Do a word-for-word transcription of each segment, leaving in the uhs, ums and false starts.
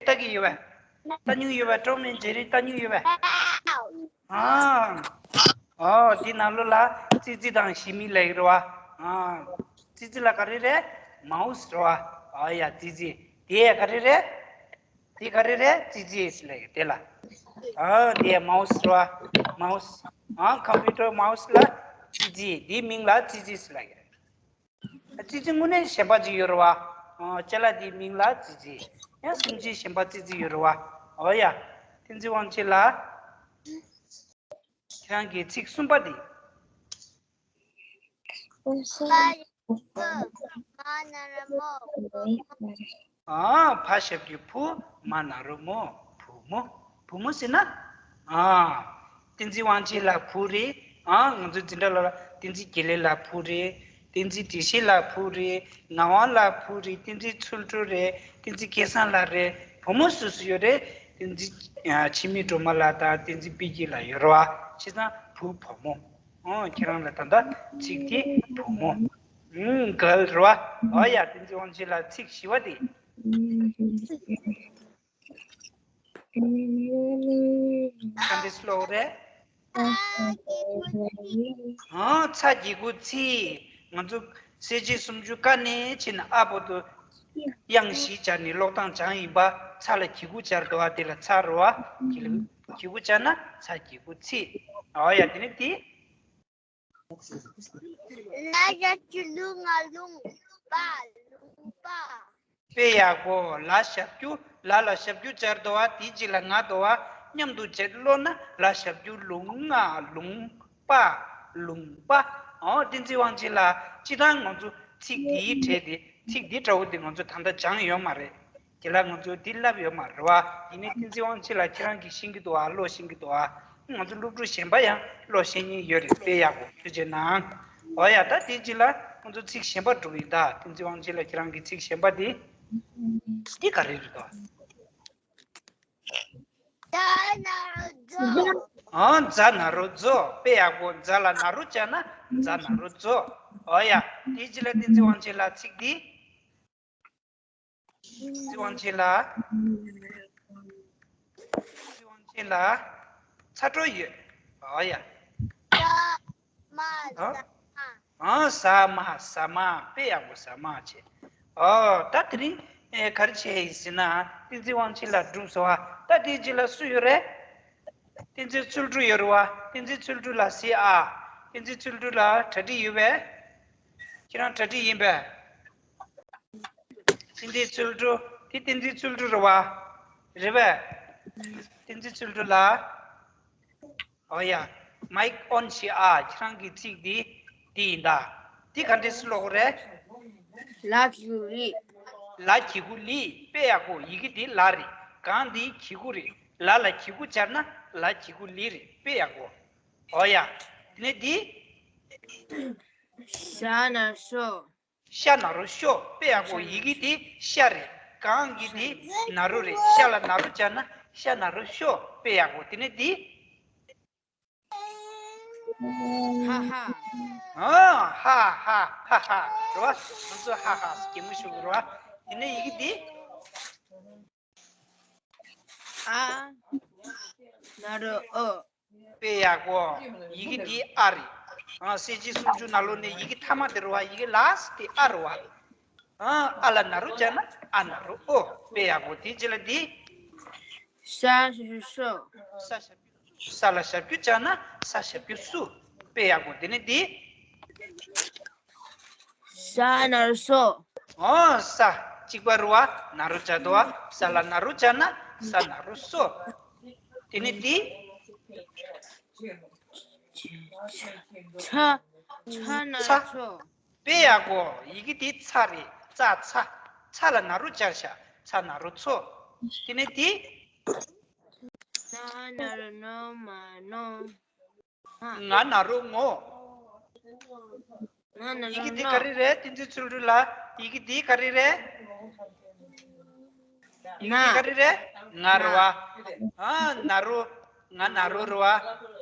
ལྟ་གི་ཡོད་པས། ལྟ་མྱོང་ཡོད་པས། ཀྲོ་མེན་ཇེ་རི་ལྟ་མྱོང་ཡོད་པས། ཨ། ཨོ་དེ་ནང་ལོགས་ལ་ཙི་ཙི་དང་ཞི་མི་ལབ་ཀྱི་རེད་བ། ཨ། ཙི་ཙི་ལ་ག་རེ་རེད། མའུ་སི་རེད་བ། ཨ་ཡ་ཙི་ཙི། དེ་ཡ་ག་རེ་རེད། དེ་ག་རེ་རེད། ཙི་ཙི་ལབ་ཀྱི་དེ་ལ། ཨ་དེ་ཡ་མའུ་སི་རེད་བ། མའུ་སི། ཨ་ཁམ་པུ་ཊར་མའུ་སི་ལ་ཙི་ཙི། དེའི་མིང་ལ་ཙི་ཙི་ལབ་ཀྱི་རེད། ཙི་ཙི་དངོས་གནས་གཞན་པ་ཅིག་ཡོད་རེད་བ། ཨ་ཅ་ལག་དེའི་མིང་ལ་ཙི་ཙི། ཡང་སེམས་ཅན་གཞན་པ་ཙི་ཙི་ཡོད་རེད་བ། འོ་ཡ། བསྟན་འཛིན་དབང་ཆེན་ལགས། ཁྱེད་རང་གི་ཚིག་གསུམ་པ་དེ། ཨ་ཕ་ཞབས་ཀྱུ་ཕུ། མ་ན་རོ་མོ། བུ་མོ། བུ་མོ་ཟེར་ན། ཨ། བསྟན་འཛིན་དབང་ཆེན་ལགས་བུ་རེད། ཨ་ང་ཚོ་འཛིན་གྲྭ་ལ་བསྟན་འཛིན་དགེ་ལེགས་ལགས་བུ་རེད། བསྟན་འཛིན་བདེ་གཤེགས་ལགས་བུ་རེད། ངག་དབང་ལགས་བུ་རེད། བསྟན་འཛིན་ཚུལ་ཁྲིམས་རེད། བསྟན་འཛིན་སྐལ་བཟང་ལགས་རེད། བུ་མོ་སུ་སུ་ཡོད་རེད། བསྟན་འཛིན་ཨ་འཆི་མེད་སྒྲོལ་མ་ལགས་དང་བསྟན་འཛིན་དཔལ་སྐྱེས་ལགས་ཡོད་རེད་བ། བྱས་ཙང་བུ་བུ་མོ། ཨོ་ཁྱེད་རང་ལ་ད་ལྟ་ཚིག་དེ་བུ་མོ། ཨུམ་གལ་རེད་བ། ཨོ་ཡ་བསྟན་འཛིན་དབང་ཆེན་ལགས་ཚིག་བཞི་བ་དེ། ག་འདྲ་ཀློག་རེད། ཨང་། ཚ་གི་གུ་ཚི། ང་ཚོ་གསལ་བྱེད་སུམ་ཅུ་ཀ་ནས་ཕྱིན་ཨ་བར་དུ་དབྱངས་བཞི་སྦྱར་ནས་ཀློག་སྟངས་སྦྱངས་ཡིན་པ། ཚ་ལ་གི་གུ་སྦྱར་འདུག་བ། དེ་ལ་ཚ་རེད་བ། གི་གུ་སྦྱར་ན་ཚ་གི་གུ་ཚི། ཨོ་ཡ་དེ་ནས་དེ། ལ་ཞབས་ཀྱུ་ལུ། ང་ལུང་པ། ལུང་པ། དཔེ་ཡག་པོ། ལ་ཞབས་ཀྱུ། ལ་ལ་ཞབས་ཀྱུ་སྦྱར་འདུག་བ། དེའི་རྗེས་ལ་ང་འདུག་བ། མཉམ་དུ་བྱས་ཀློག་ན་ལ་ཞབས་ཀྱུ་ལུང་ང་ལུང་པ། ལུང་པ། ཨོ་བསྟན་འཛིན་དབང་ཆེན་ལགས། སྤྱིར་བཏང་ང་ཚོ་ཚིག་འདིའི་གྲས་དེ། ཚིག་འདི་འདྲ་བོ་དེ་ང་ཚོ་ད་ལྟ་སྦྱངས་ཡོད་མ་རེད། དེ་ལ་ང་ཚོ་འདི་བསླབ་ཡོད་མ་རེད་བ། ཡིན་ནའི་བསྟན་འཛིན་དབང་ཆེན་ལགས་ཁྱེད་རང་གིས་ཤེས་ཀྱི་འདུག་ཨ། ཀློག་ཤེས་ཀྱི་འདུག་ཨ། ང་ཚོ་སློབ་ཕྲུག་གཞན་པ་ཡང་ཀློག་ཤེས་མཁན་ཡོད་རེད། དཔེ་ཡག་པོ། ཐུགས་རྗེ་གནང་། འོ་ཡ། ད་དེའི་རྗེས་ལ་ང་ཚོ་ཚིག་གཞན་པ་འགྲོ་གི་ཡིན། ད་བསྟན་འཛིན་དབང་ཆེན་ལགས་ཁྱེད་རང་གི་ཚིག་གཞན་པ་དེ། འདི་ག་རེ་རེད་དོ། ཛ་ན་རོ་ཛོ། ཨང་། ཛ་ན་རོ་ཛོ། དཔེ་ཡག་པོ། ཛ་ལ་ན་རོ་སྦྱར་ན་ཛ་ན་རོ་ཛོ། འོ་ཡ། དེའི་རྗེས་ལ་བསྟན་འཛིན་དབང་ཆེན་ལགས་ཚིག་འདི། བསྟན་འཛིན་དབང་ཆེན་ལགས། བསྟན་འཛིན་དབང་ཆེན་ལགས། ཚ་དྲོད་ཡོད། འོ་ཡ། ཟ་མ། ཨ། ཟ་མ། ཟ་མ། ཟ་མ། དཔེ་ཡག་པོ། ཟ་མ་བྱས། ཨོ་ད་དེ་རིང་ཨེ་ག་རེ་བྱས་ཡིན་ཟེར་ན། བསྟན་འཛིན་དབང་ཆེན་ལགས་གྲུབ་སོང་བ། ད་དེའི་རྗེས་ལ་སུ་ཡོད་རེད། བསྟན་འཛིན་ཚུལ་ཁྲིམས་ཡོད་རེད་བ། བསྟན་འཛིན་ཚུལ་ཁྲིམས་ལགས་ཟེར་ཨ། བསྟན་འཛིན་ཚུལ་ཁྲིམས་ལགས་གྲ་སྒྲིག་ཡོད་པས། ཁྱེད་རང་གྲ་སྒྲིག་ཡིན་པས། བསྟན་འཛིན་ཚུལ་ཁྲིམས། དེ་བསྟན་འཛིན་ཚུལ་ཁྲིམས་རེད་བ། རེད་པས། བསྟན་འཛིན་ཚུལ་ཁྲིམས་ལགས། ཨོ་ཡ། མའིག་ཨོན་བྱེད་ཨ། ཁྱེད་རང་གི་ཚིག་འདི་འདི་ཡིན་ད། འདི་ག་འདྲས་སེ་ཀློག་དགོས་རེད། ལ་གི་གུ་ལི། ལ་གི་གུ་ལི། དཔེ་ཡག་པོ། ཡི་གེ་འདི་ལ་རེད། གང་འདི་གི་གུ་རེད། ལ་ལ་གི་གུ་སྦྱར་ན་ལ་གི་གུ་ལི་རེད། དཔེ་ཡག་པོ། ཨོ་ཡ། དེ་ནས་འདི། ཤ་ན་ཤོ། ཤ་ན་རོ་ཤོ། དཔེ་ཡག་པོ། ཡི་གེ་འདི་ཤ་རེད། གང་གི་འདི་ན་རོ་རེད། ཤ་ལ་ན་རོ་སྦྱར་ན་ཤ་ན་རོ་ཤོ། དཔེ་ཡག་པོ། དེ་ནས་འདི། ཧ་ཧ། ཨ། ཧ་ཧ་ཧ་ཧ། རེད་བ། ང་ཚོ་ཧ་ཧ་གད་མོ་ཤོར་གི་རེད་བ། དེ་ནས་ཡི་གེ་འདི། ཨ། ན་རོ་ཨོ། དཔེ་ཡག་པོ། ཡི་གེ་འདི་ཨ་རེད། ཨ། གསལ་བྱེད་སུམ་ཅུ་ནང་ལོགས་ནས་ཡི་གེ་མཐའ་མ་དེ་རེད་བ། ཡི་གེ་ལ་སི་དེ་ཨ་རེད་བ། ཨ། ཨ་ལ་ན་རོ་སྦྱར་ན་ཨ་ན་རོ་ཨོ། དཔེ་ཡག་པོ། དེའི་རྗེས་ལ་འདི། ཤ་ཞབས་ཀྱུ་ཤོ། ས་ཞབས་ཀྱུ། ས་ལ་ཞབས་ཀྱུ་སྦྱར་ན་ས་ཞབས་ཀྱུ་སུ། དཔེ་ཡག་པོ། དེ་ནས་འདི། ཤ་ན་རོ་ཤོ། ཨོ། ས་གཅིག་པ་རེད་བ། ན་རོ་སྦྱར་འདུག་བ། ས་ལ་ན་རོ་སྦྱར་ན་ས་ན་རོ་སོ། དེ་ནས་འདི། ཆ། ཆ་ན་རོ་ཆོ། དཔེ་ཡག་པོ། ཡི་གེ་འདི་ཚ་རེད། ཙ་ཚ། ཚ་ལ་ན་རོ་སྦྱར་ཤག་ཚ་ན་རོ་ཚོ། དེ་ནས་འདི། ན་ན་རོ་ནོ། མ་ནོ། ང་ན་རོ་ངོ། ང་ན་རོ་ནོ། ཡི་གེ་འདི་ག་རེ་རེད། བསྟན་འཛིན་ཚུལ་ཁྲིམས་ལགས། ཡི་གེ་འདི་ག་རེ་རེད། ཡི་གེ་འདི་ག་རེ་རེད། ང་རེད་བ། ཨ། ན་རོ། ང་ན་རོ་རེད་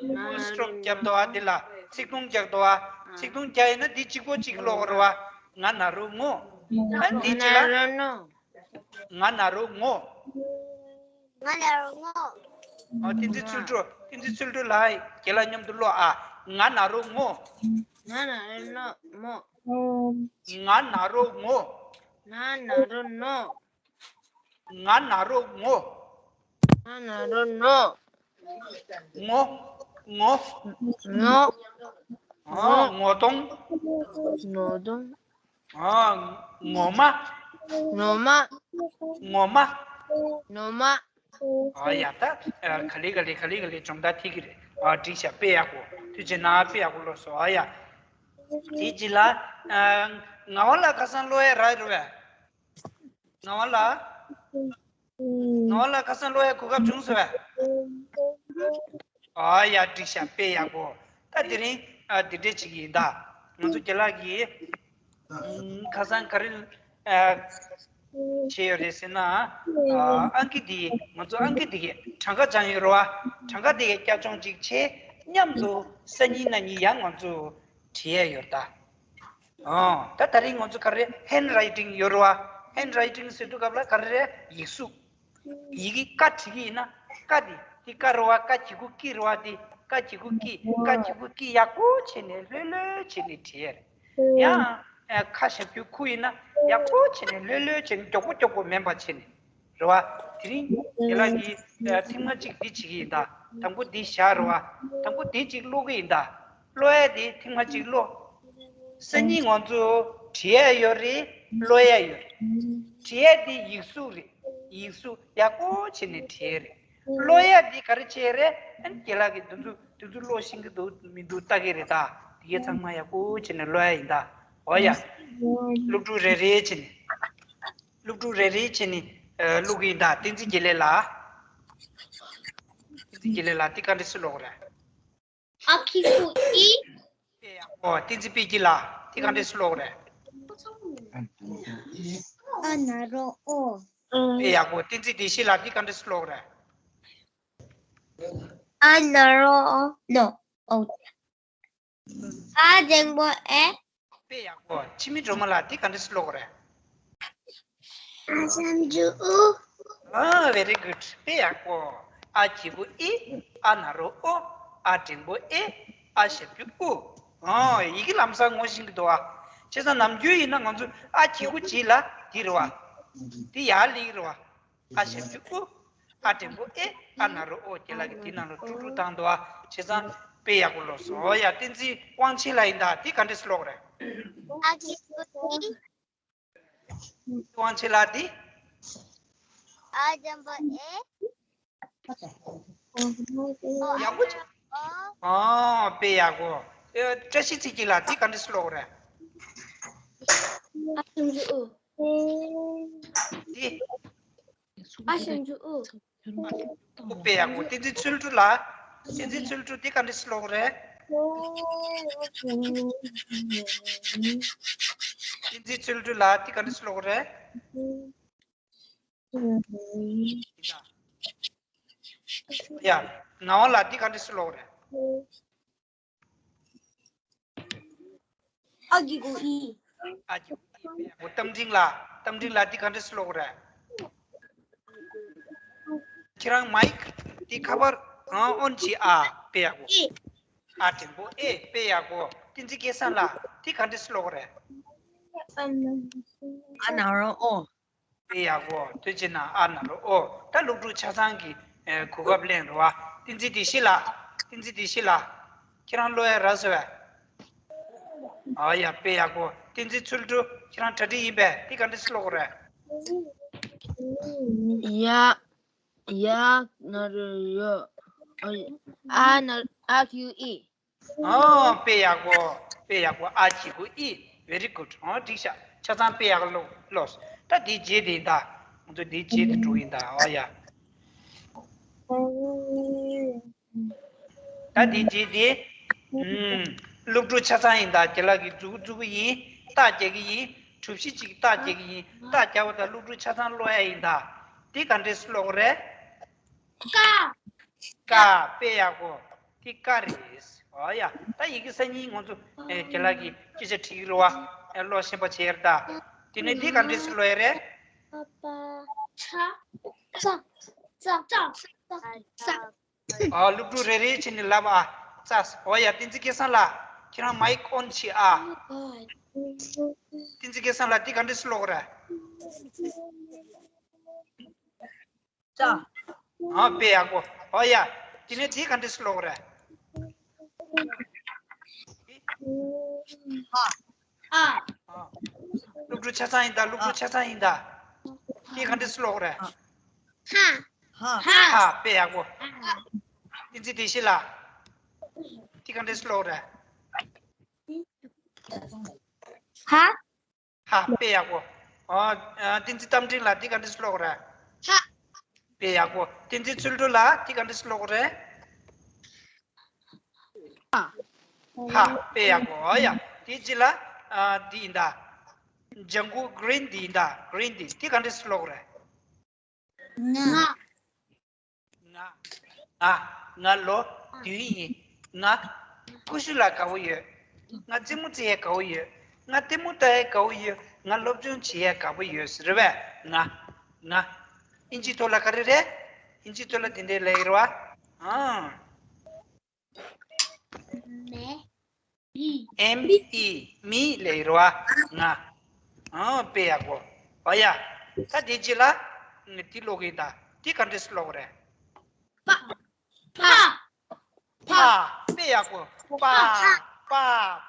བ། ཕུལ་སི་ཊོབ་བརྒྱབ་འདུག་བ། འདི་ལ་ཚིག་ཐུང་རྒྱག་འདུག་བ། ཚིག་ཐུང་རྒྱག་ཡིན་ན་འདི་གཅིག་པོ་གཅིག་ཀློག་རེད་བ། ང་ན་རོ་ངོ། ཨ། འདི་ཅི་ལ། ང་ན་རོ་ངོ། ང་ན་རོ་ངོ། ཨ། བསྟན་འཛིན་ཚུལ་ཁྲིམས། བསྟན་འཛིན་ཚུལ་ཁྲིམས་ལགས། རྒན་ལགས་མཉམ་དུ་ཀློག་ཨ། ང་ན་རོ་ངོ། ང་ན་རོ་ནོ་མོ། ང་ན་རོ་ངོ། ང་ན་རོ་ནོ། ང་ན་རོ་ངོ། ང་ན་རོ་ནོ། ངོ། ངོ། ངོ། ཨ། ངོ་གདོང་། ངོ་གདོང་། ཨ། ངོ་མ། ངོ་མ། ངོ་མ། ངོ་མ། ཨ་ཡ། ད་ཨ་ག་ལེ་ག་ལེ་ག་ལེ་ག་ལེ་སྦྱོང་བརྡར་ཐེབས་ཀྱི་རེད། ཨ། འགྲིག་ཤག་དཔེ་ཡག་པོ། ཐུགས་རྗེ་གནང་། དཔེ་ཡག་པོ་ཀློག་སོང་། ཨ་ཡ། དེ་རྗེས་ལ། ཨ། ངག་དབང་ལགས་ཁ་སང་ཀློག་ཡ་རག་རེད་པས། ངག་དབང་ལགས། ངག་དབང་ལགས་ཁ་སང་ཀློག་ཡ་གོ་སྐབས་བྱུང་སོང་བས། ཨ་ཡ། འགྲིག་ཤག་དཔེ་ཡག་པོ། ད་དེ་རིང་ཨ་འདི་འདྲས་བྱེད་ཀྱི་ཡིན་ད། ང་ཚོ་རྒན་ལགས་ཀྱིས་ཨ་ཁ་སང་ག་རེ་ཨ་བྱས་ཡོད་རེད་ཟེར་ན། ཨ་ཨང་ཀི་འདི། ང་ཚོ་ཨང་ཀི་འདི་གི་གྲངས་ཀ་སྦྱངས་ཡོད་རེད་པ། གྲངས་ཀ་འདི་གི་བསྐྱར་སྦྱོང་ཅིག་བྱས། མཉམ་དུ་སང་ཉིན་གནངས་ཉིན་ཡང་ང་ཚོ་བྲིས་ཡ་ཡོད་ད། ཨོ། ད་དེ་རིང་ང་ཚོ་ག་རེ་ཧེན་རའི་ཊིང་ཡོད་རེད་པ། ཧེན་རའི་ཊིང་ཟེར་དུས་སྐབས་ལ་ག་རེ་རེད། ཡིག་གཟུགས། ཡི་གེ་ཀ་བྲིས་ཀྱི་ཡིན་ན། ཀ་འདི། འདི་ཀ་རེད་པ། ཀ་གི་གུ་ཀི་རེད་པ། འདི་ཀ་གི་གུ་ཀི། ཀ་གི་གུ་ཀི་ཡག་པོ་བྱས་ནས་ལྷོད་ལྷོད་བྱས་ནས་བྲིས་ཡ་རེད། ཡང་ཨ་ཁ་ཞབས་ཀྱུ་ཁུ་ཡིན་ན་ཡག་པོ་བྱས་ནས་ལྷོད་ལྷོད་བྱས་ནས། མགྱོགས་པོ་མགྱོགས་པོ་མིན་པ་བྱས་ནས། རེད་པ། དེ་རིང་རྒན་ལགས་ཀྱིས་ཨ་ཐེངས་མ་གཅིག་འདི་བྱེད་ཀྱི་ཡིན་ད། དང་པོ་འདི་བཞག་རེད་པ། དང་པོ་འདི་གཅིག་ཀློག་གི་ཡིན་ད། ཀློག་ཡ་དེ་ཐེངས་མ་གཅིག་ཀློག་སང་ཉིན་ང་ཚོ་བྲིས་ཡ་ཡོད་རེད། ཀློག་ཡ་ཡོད་རེད། བྲིས་ཡ་དེ་ཡིག་གཟུགས་རེད། ཡིག་གཟུགས་ཡག་པོ་བྱས་ནས་བྲིས་ཡ་རེད། ཀློག་ཡ་དེ་ག་རེ་བྱས་རེད། ཨ་ནི་རྒན་ལགས་ཀྱིས་འདི་ཚོ་འདི་ཚོ་ཀློག་ཤེས་ཀྱི་འདུག་མི་འདུག་ལྟ་གི་རེད་ད། དེ་གའི་ཚང་མ་ཡག་པོ་བྱས་ནས་ཀློག་ཡ་ཡིན་ད། འོ་ཡ། སློབ་ཕྲུག་རེ་རེ་བྱས་ནས། སློབ་ཕྲུག་རེ་རེ་བྱས་ནས་ཨ་ཀློག་གི་ཡིན་ད། བསྟན་འཛིན་དགེ་ལེགས་ལགས། བསྟན་འཛིན་དགེ་ལེགས་ལགས། འདི་ག་འདྲས་སེ་ཀློག་རེད། ཨ་གི་གུ་ཨི། དཔེ་ཡག་པོ། བསྟན་འཛིན་དཔལ་སྐྱིད་ལགས། འདི་ག་འདྲས་སེ་ཀློག་རེད། ཨ་ན་རོ་ཨོ། དཔེ་ཡག་པོ། བསྟན་འཛིན་བདེ་གཤེགས་ལགས། འདི་ག་འདྲས་སེ་ཀློག་རེད། ཨ་ན་རོ་ཨོ། ནོ། ཨོ། ཨ་འགྲེང་བུ་ཨེ། དཔེ་ཡག་པོ། འཆི་མེད་སྒྲོལ་མ་ལགས། འདི་ག་འདྲས་སེ་ཀློག་རེད། ཨ་ཞབས་ཀྱུ་ཨུ། ཨ། very good. དཔེ་ཡག་པོ། ཨ་གི་གུ་ཨི། ཨ་ན་རོ་ཨོ། ཨ་འགྲེང་བུ་ཨེ། ཨ་ཞབས་ཀྱུ་ཨུ། ཨ། ཡི་གེ་ལམ་སང་ངོ་ཤེས་ཀྱི་འདུག་ཨ། བྱས་ཙང་ནམ་རྒྱུན་ཡིན་ན་ང་ཚོ་ཨ་གི་གུ་ཅི་ལ་འདི་རེད་པ། འདི་ཡར་སླེབས་ཀྱི་རེད་པ། ཨ་ཞབས་ཀྱུ་ཨུ། ཨ་འགྲེང་བུ་ཨེ། ཨ་ན་རོ་ཨོ། རྒན་ལགས་ཀྱིས་དེའི་ནང་ལ་དཀྲུག་དཀྲུག་བཏང་འདུག་ཨ། བྱས་ཙང་དཔེ་ཡག་པོ་ཀློག་སོང་། འོ་ཡ། བསྟན་འཛིན་དབང་ཆེན་ལགས་ཡིན་ད། འདི་ག་འདྲས་སེ་ཀློག་རེད། ཨ་གི་གུ་ཨི། དབང་ཆེན་ལགས། འདི། ཨ་འགྲེང་བུ་ཨེ། ཡག་པོ་བྱས། ཨོ། ཨ། དཔེ་ཡག་པོ། ཨེ། བཀྲ་ཤིས་ཚེ་རྒྱལ་ལགས། འདི་ག་འདྲས་སེ་ཀློག་རེད། ཨ་ཞབས་ཀྱུ་ཨུ། འདི། ཨ་ཞབས་ཀྱུ་ཨུ། དཔེ་ཡག་པོ། བསྟན་འཛིན་ཚུལ་ཁྲིམས་ལགས། བསྟན་འཛིན་ཚུལ་ཁྲིམས། འདི་ག་འདྲས་སེ་ཀློག་རེད། བསྟན་འཛིན་ཚུལ་ཁྲིམས་ལགས། འདི་ག་འདྲས་སེ་ཀློག་རེད། ཡ། ངག་དབང་ལགས། འདི་ག་འདྲས་སེ་ཀློག་རེད། ཨ་གི་གུ་ཨི། ཨ་གི་གུ་ཨི། དཔེ་ཡག་པོ། རྟ་མགྲིན་ལགས། རྟ་མགྲིན་ལགས། འདི་ག་འདྲས་སེ་ཀློག་རེད། ཁྱེད་རང་མའིག་འདི་ཁ་པར་གང་ཨོན་བྱེད་ཨ། དཔེ་ཡག་པོ། ཨི། ཨ་འགྲེང་བུ་ཨེ། དཔེ་ཡག་པོ། བསྟན་འཛིན་སྐལ་བཟང་ལགས། འདི་ག་འདྲས་སེ་ཀློག་རེད། ཨ་ན་རོ་ཨོ། དཔེ་ཡག་པོ། ཐུགས་རྗེ་གནང་། ཨ་ན་རོ་ཨོ། ད་སློབ་ཕྲུག་ཆ་ཚང་གི་ཨེ་གོ་སྐབས་ལེན་རོགས་ཨ། བསྟན་འཛིན་བདེ་གཤེགས་ལགས། བསྟན་འཛིན་བདེ་གཤེགས་ལགས། ཁྱེད་རང་ཀློག་ཡ་རག་སོང་བས། ཨ་ཡ། དཔེ་ཡག་པོ། བསྟན་འཛིན་ཚུལ་ཁྲིམས། ཁྱེད་རང་གྲ་སྒྲིག་ཡིན་པས། འདི་ག་འདྲས་སེ་ཀློག་དགོས་རེད། ཡ། ཡ་ན་རོ་ཡོ། ཨ་ན་ཨ་གི་གུ་ཨི། ཨོ། དཔེ་ཡག་པོ། དཔེ་ཡག་པོ། ཨ་གི་གུ་ཨི། very good. ཨོ། འགྲིག་ཤག་ཆ་ཚང་དཔེ་ཡག་ལོ་ལོས། ད་འདི་རྗེས་དེ་ཡིན་ད། ང་ཚོ་འདི་རྗེས་དེ་འགྲོ་ཡིན་ད། ཨོ་ཡ། ད་འདི་རྗེས་དེ། ཨུམ། སློབ་ཕྲུག་ཆ་ཚང་ཡིན་ད། རྒན་ལགས་ཀྱིས་མཛུབ་གུ་བཙུགས་ཀྱི་ཡིན། རྟགས་རྒྱག་གི་ཡིན། གྲུ་བཞི་གཅིག་རྟགས་རྒྱག་གི་ཡིན། རྟགས་རྒྱག་པ་དང་སློབ་ཕྲུག་ཆ་ཚང་ཀློག་ཡ་ཡིན་ད། འདི་ག་འདྲས་སེ་ཀློག་རེད། ཀ། ཀ། དཔེ་ཡག་པོ། འདི་ཀ་རེད། ཨོ་ཡ། ད་ཡི་གེ་སང་ཉིན་ང་ཚོ་ཨེ་རྒན་ལགས་ཀྱིས་སྐད་ཆ་དྲིས་ཀྱི་རེད་བ། ཨེ་ཀློག་ཤེས་པ་བྱས་ཡར་ད། དེ་ནས་འདི་ག་འདྲས་སེ་ཀློག་ཡ་རེད། ཚ། ཚ། ཙག་ཙག་ཙག་ཙག་ཨ། སློབ་ཕྲུག་རེ་རེ་བྱས་ནས་ལབ་ཨ། ཙག་ཨོ་ཡ། བསྟན་འཛིན་སྐལ་བཟང་ལགས། ཁྱེད་རང་མའིག་ཨོན་བྱེད་ཨ། བསྟན་འཛིན་སྐལ་བཟང་ལགས། འདི་ག་འདྲས་སེ་ཀློག་རེད། ཙག་ཨ། དཔེ་ཡག་པོ། ཨོ་ཡ། དེ་ནས་འདི་ག་འདྲས་སེ་ཀློག་རེད། ཧ། ཧ། ཨ། སློབ་ཕྲུག་ཆ་ཚང་ཡིན་ད། སློབ་ཕྲུག་ཆ་ཚང་ཡིན་ད། འདི་ག་འདྲས་སེ་ཀློག་རེད། ཧ། ཧ། ཧ། དཔེ་ཡག་པོ། བསྟན་འཛིན་བདེ་གཤེགས་ལགས། འདི་ག་འདྲས་སེ་ཀློག་རེད། ཧ། ཧ། དཔེ་ཡག་པོ། ཨ། ཨ། བསྟན་འཛིན་རྟ་མགྲིན་ལགས། འདི་ག་འདྲས་སེ་ཀློག་རེད། ཧ། དཔེ་ཡག་པོ། བསྟན་འཛིན་ཚུལ་ཁྲིམས་ལགས། འདི་ག་འདྲས་སེ་ཀློག་རེད། ཧ། ཧ། དཔེ་ཡག་པོ། ཨོ་ཡ། དེའི་རྗེས་ལ། ཨ། འདི་ཡིན་ད། ལྗང་གུ་གྷི་རིན་འདི་ཡིན་ད། གྷི་རིན་འདི། འདི་ག་འདྲས་སེ་ཀློག་རེད། ང་། ང་། ང་། ང་ལོ་བདུན་ཡིན། ང་། ཀུ་ཤུ་ལ་དགའ་བོ་ཡོད། ང་རྩེད་མོ་རྩེ་ཡས་དགའ་བོ་ཡོད། ང་ལྟད་མོ་ལྟ་ཡས་དགའ་བོ་ཡོད། ང་སློབ་སྦྱོང་བྱེད་ཡས་དགའ་པོ་ཡོད་ཟེར་བས། ང་། ང་། ཨིན་ཇིའི་ཐོག་ལ་ག་རེ་རེད། ཨིན་ཇིའི་ཐོག་ལ་དེ་འདྲས་ལབ་ཡོད་རེད་བ། ཨང་། མེ། ཨེམ་ཨི། མི་ལབ་ཡོད་རེད་བ། ང་། ཨང་། དཔེ་ཡག་པོ། ཨོ་ཡ། ད་དེ་རྗེས་ལ། འདི་ཀློག་གི་ཡིན་ད། འདི་ག་འདྲས་སེ་ཀློག་རེད། པ། ཕ། ཕ། དཔེ་ཡག་པོ། པ། པ།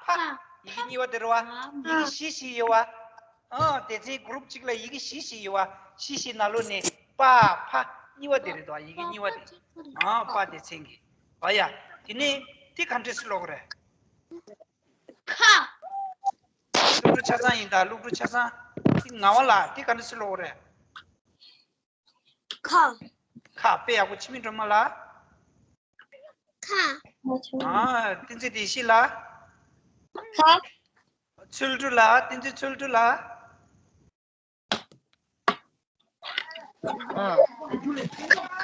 ཕ། ཡི་གེ་གཉིས་པ་དེ་རེད་བ། ཡི་གེ་བཞི་བཞི་ཡོད་བ། ཨ། སྡེ་ཚན་གུ་རུབ་གཅིག་ལ་ཡི་གེ་བཞི་བཞི་ཡོད་བ། བཞི་བཞི་ནང་ལོགས་ནས་པ། ཕ། གཉིས་པ་དེ་རེད་དོ། ཡི་གེ་གཉིས་པ་དེ། ཨ། པ་སྡེ་ཚན་གྱི། ཨ་ཡ། དེ་ནས་དེ་ག་འདྲས་སེ་ཀློག་རེད། ཁ། སློབ་ཕྲུག་ཆ་ཚང་ཡིན་ད། སློབ་ཕྲུག་ཆ་ཚང་། དེ་ངག་དབང་ལགས། དེ་ག་འདྲས་སེ་ཀློག་རེད། ཁ། ཁ། དཔེ་ཡག་པོ། འཆི་མེད་སྒྲོལ་མ་ལགས། ཁ། ཨ། བསྟན་འཛིན་བདེ་གཤེགས་ལགས། ཁ། ཚུལ་ཁྲིམས་ལགས། བསྟན་འཛིན་ཚུལ་ཁྲིམས་ལགས།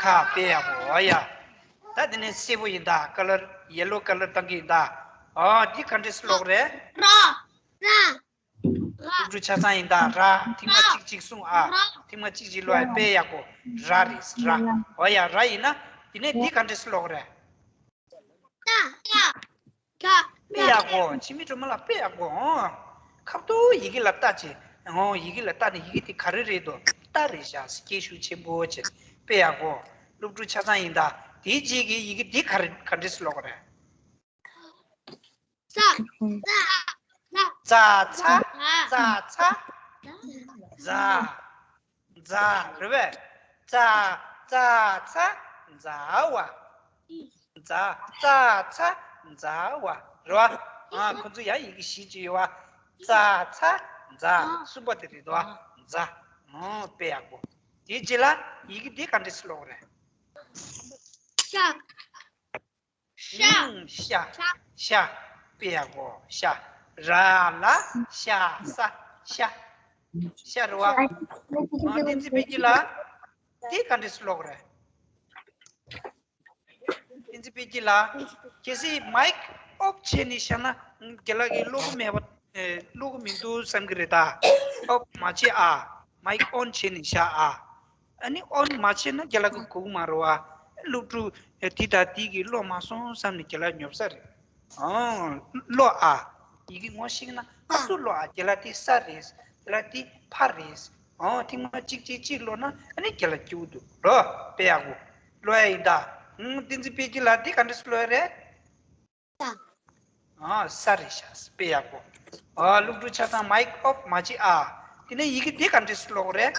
ཁ། དཔེ་ཡག་པོ། ཨོ་ཡ། ད་དེ་ནས་སེར་པོ་ཡིན་ད། ཀ་ལར། ཡེ་ལོ་ཀ་ལར་བཏང་གི་ཡིན་ད། ཨ། འདི་ག་འདྲས་སེ་ཀློག་རེད། ར། ར། སློབ་ཕྲུག་ཆ་ཚང་ཡིན་ད། ར། ཐེངས་མ་གཅིག་གཅིག་གསུངས་ཨ། ཐེངས་མ་གཅིག་གཅིག་ཀློག་ཨ། དཔེ་ཡག་པོ། ར་རེད། ར། ཨོ་ཡ། ར་ཡིན་ན། དེ་ནས་འདི་ག་འདྲས་སེ་ཀློག་རེད། ཏ། ཏ། ཏ། དཔེ་ཡག་པོ། འཆི་མེད་སྒྲོལ་མ་ལགས། དཔེ་ཡག་པོ། ཨོ། ཁ་ཐུག་ཡི་གེ་ལ་ལྟ་བྱེད། ཨོ། ཡི་གེ་ལ་ལྟ་ནས་ཡི་གེ་དེ་ག་རེ་རེད་དོ། ཏ་རེད་ཤག་སྐད་ཤུགས་ཆེན་པོ་བྱས། དཔེ་ཡག་པོ། སློབ་ཕྲུག་ཆ་ཚང་ཡིན་ད། དེའི་རྗེས་ཀྱི་ཡི་གེ་འདི་ག་རེ། ག་འདྲས་སེ་ཀློག་རེད། ཙ། ཙ། ཙ། ཙ་ཚ། ཙ་ཚ། ཛ། ཛ། རེད་པས། ཙ། ཙ་ཚ། ཛ་བ། ཛ། ཙ་ཚ། ཛ་བ། རེད་པ། ཨ། ཁོ་ཚོ་ཡང་ཡི་གེ་བཞི་ཅིག་ཡོད་པ། ཙ་ཚ། ཛ། གསུམ་པ་དེ་རེད་དོ། ཛ། ཨོ། དཔེ་ཡག་པོ། དེའི་རྗེས་ལ་ཡི་གེ་འདི་ག་འདྲས་སེ་ཀློག་རེད། ཤ། ཤ། ཨུམ། ཤ། ཤ། དཔེ་ཡག་པོ། ཤ། ར་ལ་ཤ་ས། ཤ། ཤ་རེད་པ། ཨ། བསྟན་འཛིན་དཔལ་སྐྱིད་ལགས། འདི་ག་འདྲས་སེ་ཀློག་རེད། བསྟན་འཛིན་དཔལ་སྐྱིད་ལགས། གལ་སྲིད་མའིག་ཨོཕ་བྱས་ནས་བཞག་ན་རྒན་ལགས་ཀྱིས་ཀློག་གི་མེད་པ། ཨེ། ཀློག་གི་མི་འདུག་བསམ་གྱི་རེད་ད། ཨོཕ་མ་བྱེད་ཨ། མའིག་ཨོན་བྱས་ནས་བཞག་ཨ། ཨ་ནི་ཨོན་མ་བྱས་ན་རྒན་ལགས་ཀྱིས་གོ་གི་མ་རེད་པ། སློབ་ཕྲུག་འདི་དང་འདི་གིས་ཀློག་མ་སོང་བསམ་ནས་རྒན་ལགས་ཉོབ་ས་རེད། ཨོ། ཀློག་ཨ། ཡི་གེ་ངོ་ཤེས་ན་ཨ་ཏུ་ཀློག་ཨ། རྒན་ལགས་འདི་ས་རེད། རྒན་ལགས་འདི་ཕ་རེད། ཨོ། ཐེངས་མ་གཅིག་གཅིག་གཅིག་ཀློག་ན་ཨ་ནི་རྒན་ལགས་སྐྱིད་པོ་འདུག་རོ། དཔེ་ཡག་པོ། ཀློག་ཡ་ཡིན་ད། ཨུམ། བསྟན་འཛིན་དཔལ་སྐྱིད་ལགས། འདི་ག་འདྲས་སེ་ཀློག་ཡ་རེད། ཨ། ས་རེད་ཤག་དཔེ་ཡག་པོ། ཨ། སློབ་ཕྲུག་ཆ་ཚང་མའིག་ཨོཕ་མ་བྱེད་ཨ། དེ་ནས་ཡི་གེ་འདི་ག་འདྲས་སེ་ཀློག་རེད།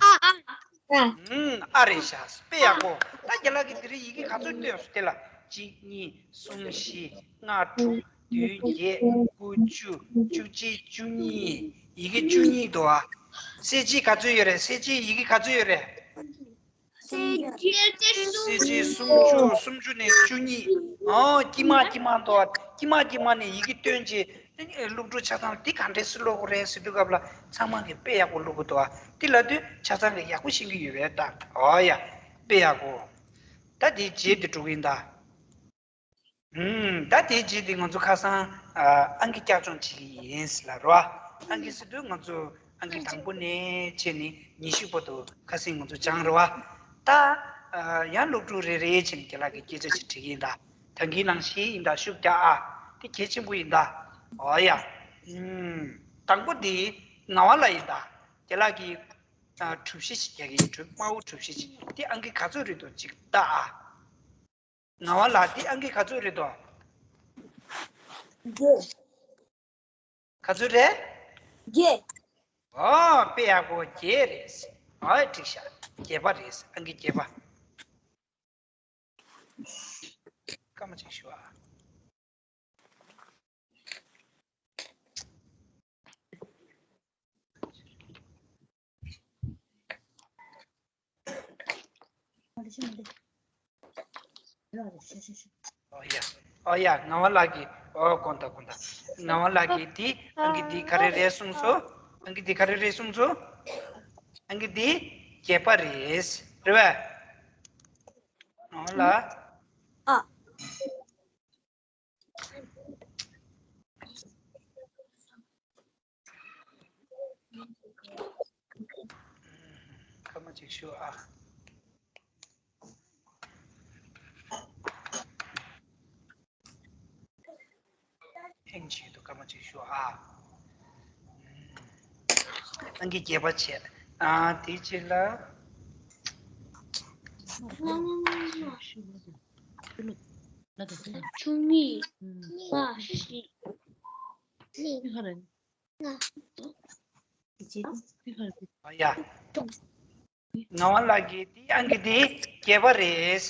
ཨ། ཨ། ཨ། ཨུམ། ཨ་རེད་ཤག་དཔེ་ཡག་པོ། ད་རྒན་ལགས་ཀྱིས་འདི་རིང་ཡི་གེ་ག་ཚོད་བཏོན་སོང་། དེ་ལ་གཅིག་གཉིས་གསུམ་བཞི་ལྔ་དྲུག་བདུན་བརྒྱད་དགུ་བཅུ་བཅུ་གཅིག་བཅུ་གཉིས། ཡི་གེ་བཅུ་གཉིས་འདུག་ཨ། གསལ་བྱེད་ག་ཚོད་ཡོད་རེད། གསལ་བྱེད་ཡི་གེ་ག་ཚོད་ཡོད་རེད། གསལ་བྱེད་སུམ་ཅུ། སུམ་ཅུ་ནས་བཅུ་གཉིས། ཨོ། དཀྱིལ་མ་དཀྱིལ་མ་འདུག་ཨ། དཀྱིལ་མ་དཀྱིལ་མ་ནས་ཡི་གེ་བཏོན་བྱས། སློབ་ཕྲུག་ཆ་ཚང་འདི་ག་འདྲས་སེ་ཀློག་དགོས་རེད་ཟེར་དུས་སྐབས་ལ་ཚང་མ་གིས་དཔེ་ཡག་པོ་ཀློག་གི་འདུག་ཨ། འདི་ལབ་དུས་ཆ་ཚང་གིས་ཡག་པོ་ཤེས་ཀྱི་ཡོད་པས་ད། ཨོ་ཡ། དཔེ་ཡག་པོ། ད་འདིའི་རྗེས་དེ་འགྲོ་གི་ཡིན་ད། ཨུམ། ད་དེའི་རྗེས་དེ་ང་ཚོ་ཁ་སང་ཨ། ཨང་ཀི་བསྐྱར་སྦྱོང་བྱེད་ཀྱི་ཡིན་ཟེར་ལབ་རོ། ཨང་ཀི་ཟེར་དུས་ང་ཚོ་ ཨང་ཀི་དང་པོ་ནས་བྱས་ནས་ཉི་ཤུ་བར་དུ་ཁ་སང་ང་ཚོ་སྦྱངས་རེད་བ། ད་ཡང་སློབ་ཕྲུག་རེ་རེ་བྱས་ནས་རྒན་ལགས་ཀྱིས་སྐད་ཆ་ཞིག་དྲི་གི་ཡིན་ད། ད་གིན་ནང་བཞིན་ཡིན་ད། ཤུགས་རྒྱག་ཨ། དེ་གལ་ཆེན་པོ་ཡིན་ད། ཨོ་ཡ། ཨུམ། དང་པོ་དེ་ངག་དབང་ལགས་ཡིན་ད། རྒན་ལགས་ཀྱིས་ཨ། གྲུ་བཞི་ཞིག་རྒྱག་གི་ཡིན། གྲུ་དམར་པོ་གྲུ་བཞི་ཞིག་དེ་ཨང་ཀི་ག་ཚོད་རེད་དོ་ཅིག་ལྟ་ཨ། ངག་དབང་ལགས་དེ་ཨང་ཀི་ག་ཚོད་རེད་དོ། བརྒྱད། ག་ཚོད་རེད། བརྒྱད། ཨོ་དཔེ་ཡག་པོ་བརྒྱད་རེད། ཨོ་འགྲིག་ཤག་བརྒྱད་པ་རེད། ཨང་ཀི་བརྒྱད་པ། སྐར་མ་གཅིག་ཞུ་ཨ། ཨོ་ཡ། ཨོ་ཡ། ངག་དབང་ལགས་ཀྱིས། ཨོ་དགོངས་དག་དགོངས་དག་ངག་དབང་ལགས་ཀྱིས་དེ་ཨང་ཀི་འདི་ག་རེ་རེད་གསུངས་སོང་། ཨང་ཀི་འདི་ག་རེ་རེད་གསུངས་སོང་། ཨང་ཀི་འདི་བརྒྱད་པ་རེད། རེད་པས། ངག་དབང་ལགས། ཨ། སྐར་མ་གཅིག་ཞུ་ཨ། ཧེང་ཆེད་དུ་སྐར་མ་གཅིག་ཞུ་ཨ། ཨང་ཀི་བརྒྱད་པ་བྱས། ཨ། དེའི་རྗེས་ལ། ཆུང་མིག་ལ་ཞིག་ཨ་ཡ། ངག་དབང་ལགས་ཀྱིས་དེ་ཨང་ཀི་དེ་བརྒྱད་པ་རེད།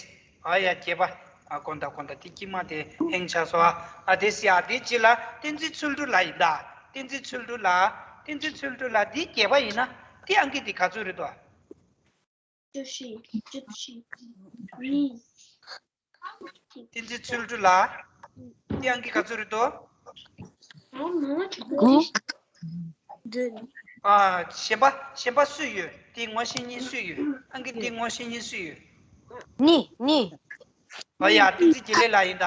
ཨ་ཡ་བརྒྱད་པ། ཨ་དགོངས་དག་དགོངས་དག་དེ་དཀྱིལ་མ་དེ་ཧེང་ཆགས་སོང་ཨ། ཨ་དེ་སི་ཨ་དེ་ཅི་ལ་བསྟན་འཛིན་ཚུལ་གྲུབ་ལགས་ཡིན་ད། བསྟན་འཛིན་ཚུལ་གྲུབ་ལགས། བསྟན་འཛིན་ཚུལ་གྲུབ་ལགས་དེ་བརྒྱད་པ་ཡིན་ན་དེ་ཨང་ཀི་དེ་ག་ཚོད་རེད་དོ། བཅུ་བཞི། བཅུ་བཞི། བཅུ་བཞི། བཅུ་བཞི། བསྟན་འཛིན་ཚུལ་གྲུབ་ལགས། དེ་ཨང་ཀི་ག་ཚོད་རེད་དོ། དགུ། བདུན། ཨ། གཞན་པ་གཞན་པ་སུ་ཡོད། དེ་ངོ་ཤེས་མཁན་སུ་ཡོད། ཨང་ཀི་དེ་ངོ་ཤེས་མཁན་སུ་ཡོད། གཉིས། གཉིས། ཨ་ཡ། བསྟན་འཛིན་དགེ་ལེགས་ལགས་ཡིན་ད།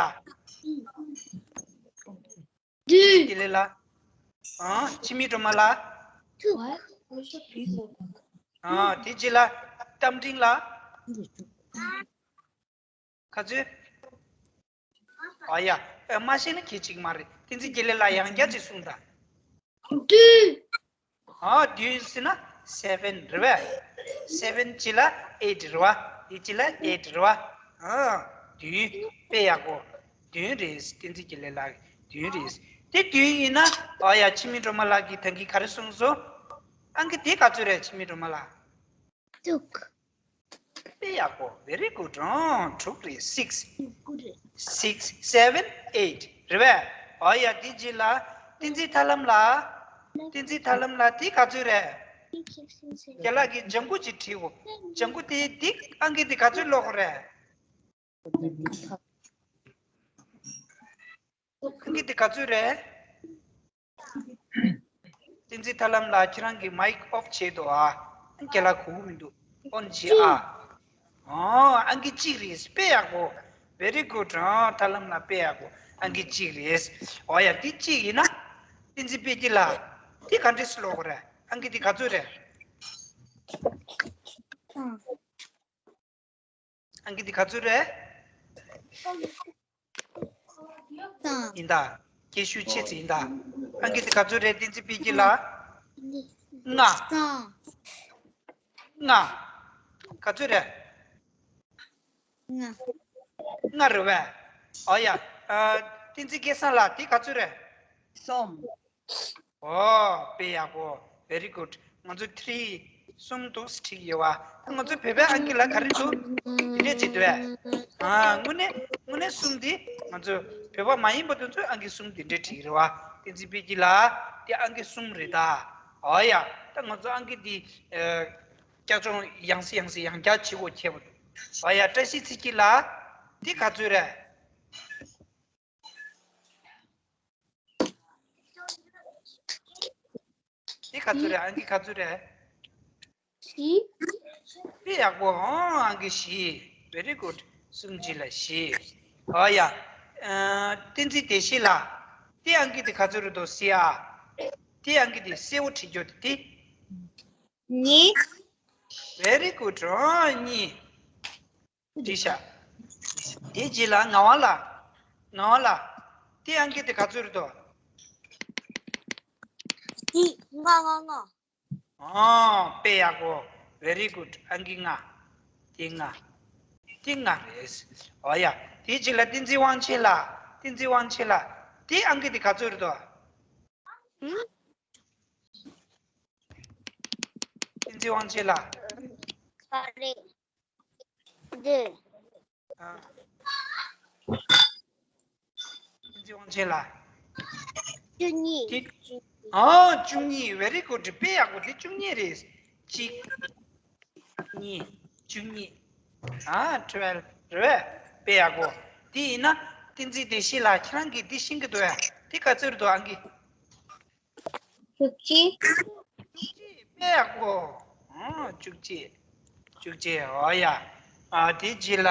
བསྟན་འཛིན་དགེ་ལེགས་ལགས། ཨ། འཆི་མེད་སྒྲོལ་མ་ལགས། ཨ། དེ་རྗེས་ལ་རྟ་མགྲིན་ལགས། ག་ཚོད། ཨ་ཡ། ཨེ། མ་ཤེས་ན་གལ་ཆེ་གི་མ་རེད། བསྟན་འཛིན་དགེ་ལེགས་ལགས་ཡང་བསྐྱར་ཅིག་གསུངས་དང་། བདུན། ཨ། བདུན་ཟེར་ན་seven རེད་པས། seven གཅིག་ལ་eight རེད་པ། དེ་གཅིག་ལ་eight རེད་པ། ཨ། བདུན། དཔེ་ཡག་པོ། བདུན་རེད། བསྟན་འཛིན་དགེ་ལེགས་ལགས་བདུན་རེད། དེ་བདུན་ཡིན་ན། ཨ་ཡ། འཆི་མེད་སྒྲོལ་མ་ལགས་ཀྱིས་ད་གིན་ག་རེ་གསུངས་སོང་། ཨང་ཀི་དེ་ག་ཚོད་རེད། འཆི་མེད་སྒྲོལ་མ་ལགས། དྲུག་དཔེ་ཡག་པོ། very good. ཨང་། དྲུག་རེད། six. དྲུག་རེད། six, seven, eight རེད་པས། ཨོ་ཡ། དེ་རྗེས་ལ་བསྟན་འཛིན་ཐར་ལམ་ལགས། བསྟན་འཛིན་ཐར་ལམ་ལགས་དེ་ག་ཚོད་རེད། རྒན་ལགས་ཀྱིས་ལྗང་ཁུ་ཅིག་བྲིས་གོ། ལྗང་ཁུ་དེ་དེ་ཨང་ཀི་དེ་ག་ཚོད་ཀློག་དགོས་རེད། ཁྱེད་ཀྱི་དེ་ག་ཚོད་རེད། བསྟན་འཛིན་ཐར་ལམ་ལགས། ཁྱེད་རང་གི་མའིག་ཨོཕ་བྱས་འདུག་ཨ། རྒན་ལགས་གོ་གི་མི་འདུག་ཨོན་བྱེད་ཨ། ཨོ། ཨང་ཀི་གཅིག་རེད། དཔེ་ཡག་པོ། very good. ཨོ། ཐར་ལམ་ལགས་དཔེ་ཡག་པོ། ཨང་ཀི་གཅིག་རེད། ཨོ་ཡ། དེ་གཅིག་ཡིན་ན། བསྟན་འཛིན་དཔལ་སྐྱིད་ལགས། དེ་ག་འདྲས་ཀློག་དགོས་རེད། ཨང་ཀི་དེ་ག་ཚོད་རེད། ཨང་ཀི་འདི་ག་ཚོད་རེད། ཡིན་ད། སྐད་ཤུགས་ཆེ་ཙམ་ཡིན་ད། ཨང་ཀི་འདི་ག་ཚོད་རེད། བསྟན་འཛིན་དཔལ་སྐྱིད་ལགས། ལྔ། ལྔ། ག་ཚོད་རེད། ལྔ། ལྔ་རེད་པས། ཨོ་ཡ། ཨ། བསྟན་འཛིན་སྐལ་བཟང་ལགས། འདི་ག་ཚོད་རེད། གསུམ། ཨོ། དཔེ་ཡག་པོ། very good. ང་ཚོ་three གསུམ་འདུག་ཁྲིད་ཡོད་པ། ང་ཚོ་བོད་པའི་ཨང་ཀི་ལ་ག་རེ་འདུག་འདི་འདྲས་བྱེད་འདུག་པས། ཨ། དངོས་གནས་དངོས་གནས་གསུམ་འདི་ང་ཚོ་བོད་པ་མ་ཡིན་པ་དེ་ཚོས་ཨང་ཀི་གསུམ་འདི་འདྲས་ཁྲིད་ཀྱི་རེད་པ། བསྟན་འཛིན་དཔལ་སྐྱིད་ལགས། འདི་ཨང་ཀི་གསུམ་རེད་ད། ཨོ་ཡ། ད་ང་ཚོ་ཨང་ཀི་འདི། ཨ། བསྐྱར་སྦྱོང་ཡང་སེ་ཡང་སེ་ཡང་བསྐྱར་བྱེད་དགོས་ཁེལ་པ་འདུག་ཨོ་ཡ། བཀྲ་ཤིས་ཚེ་སྐྱིད་ལགས། འདི་ག་ཚོད་རེད། འདི་ག་ཚོད་རེད། ཨང་ཀི་ག་ཚོད་རེད། བཞི། དཔེ་ཡག་པོ། ཨང་ཀི་བཞི། very good. གསུམ་གཅིག་ལ་བཞི། ཨོ་ཡ། ཨ། བསྟན་འཛིན་བདེ་གཤེགས་ལགས། འདི་ཨང་ཀི་འདི་ག་ཚོད་རེད་འདུག་ཟེར་ཨ། འདི་ཨང་ཀི་འདི་སེར་པོ་བྲིས་རྒྱུ་འདི། གཉིས། Very good. ཨོ་གཉིས། འགྲིག་ཤག་དེའི་རྗེས་ལ་ངག་དབང་ལགས། ངག་དབང་ལགས། དེ་ཨང་ཀི་དེ་ག་ཚོད་རེད་དོ། གཅིག་ལྔ་ལྔ་ལྔ། ཨོ། དཔེ་ཡག་པོ། Very good. ཨང་ཀི་ལྔ། དེ་ལྔ། དེ་ལྔ་རེད། ཨོ་ཡ། དེའི་རྗེས་ལ་བསྟན་འཛིན་དབང་ཆེན་ལགས། བསྟན་འཛིན་དབང་ཆེན་ལགས། དེ་ཨང་ཀི་དེ་ག་ཚོད་རེད་དོ། ཨུམ། བསྟན་འཛིན་དབང་ཆེན་ལགས། ག་རེ། འདི། ཨ། བསྟན་འཛིན་དབང་ཆེན་ལགས། བཅུ་གཉིས། དེ། ཨོ། བཅུ་གཉིས། Very good. དཔེ་ཡག་པོ། དེ་བཅུ་གཉིས་རེད། གཅིག་གཉིས། བཅུ་གཉིས། ཨ། Twelve རེད། དཔེ་ཡག་པོ། དེ་ཡིན་ན་བསྟན་འཛིན་བདེ་གཤེགས་ལགས། ཁྱེད་རང་གིས་འདི་ཤེས་ཀྱི་འདུག་ཡ། དེ་ག་ཚོད་རེད་འདུག་ཨང་ཀི། བཅུ་གཅིག་བཅུ་གཅིག་དཔེ་ཡག་པོ། ཨ། བཅུ་གཅིག་བཅུ་གཅིག་ཨོ་ཡ། ཨ། དེའི་རྗེས་ལ།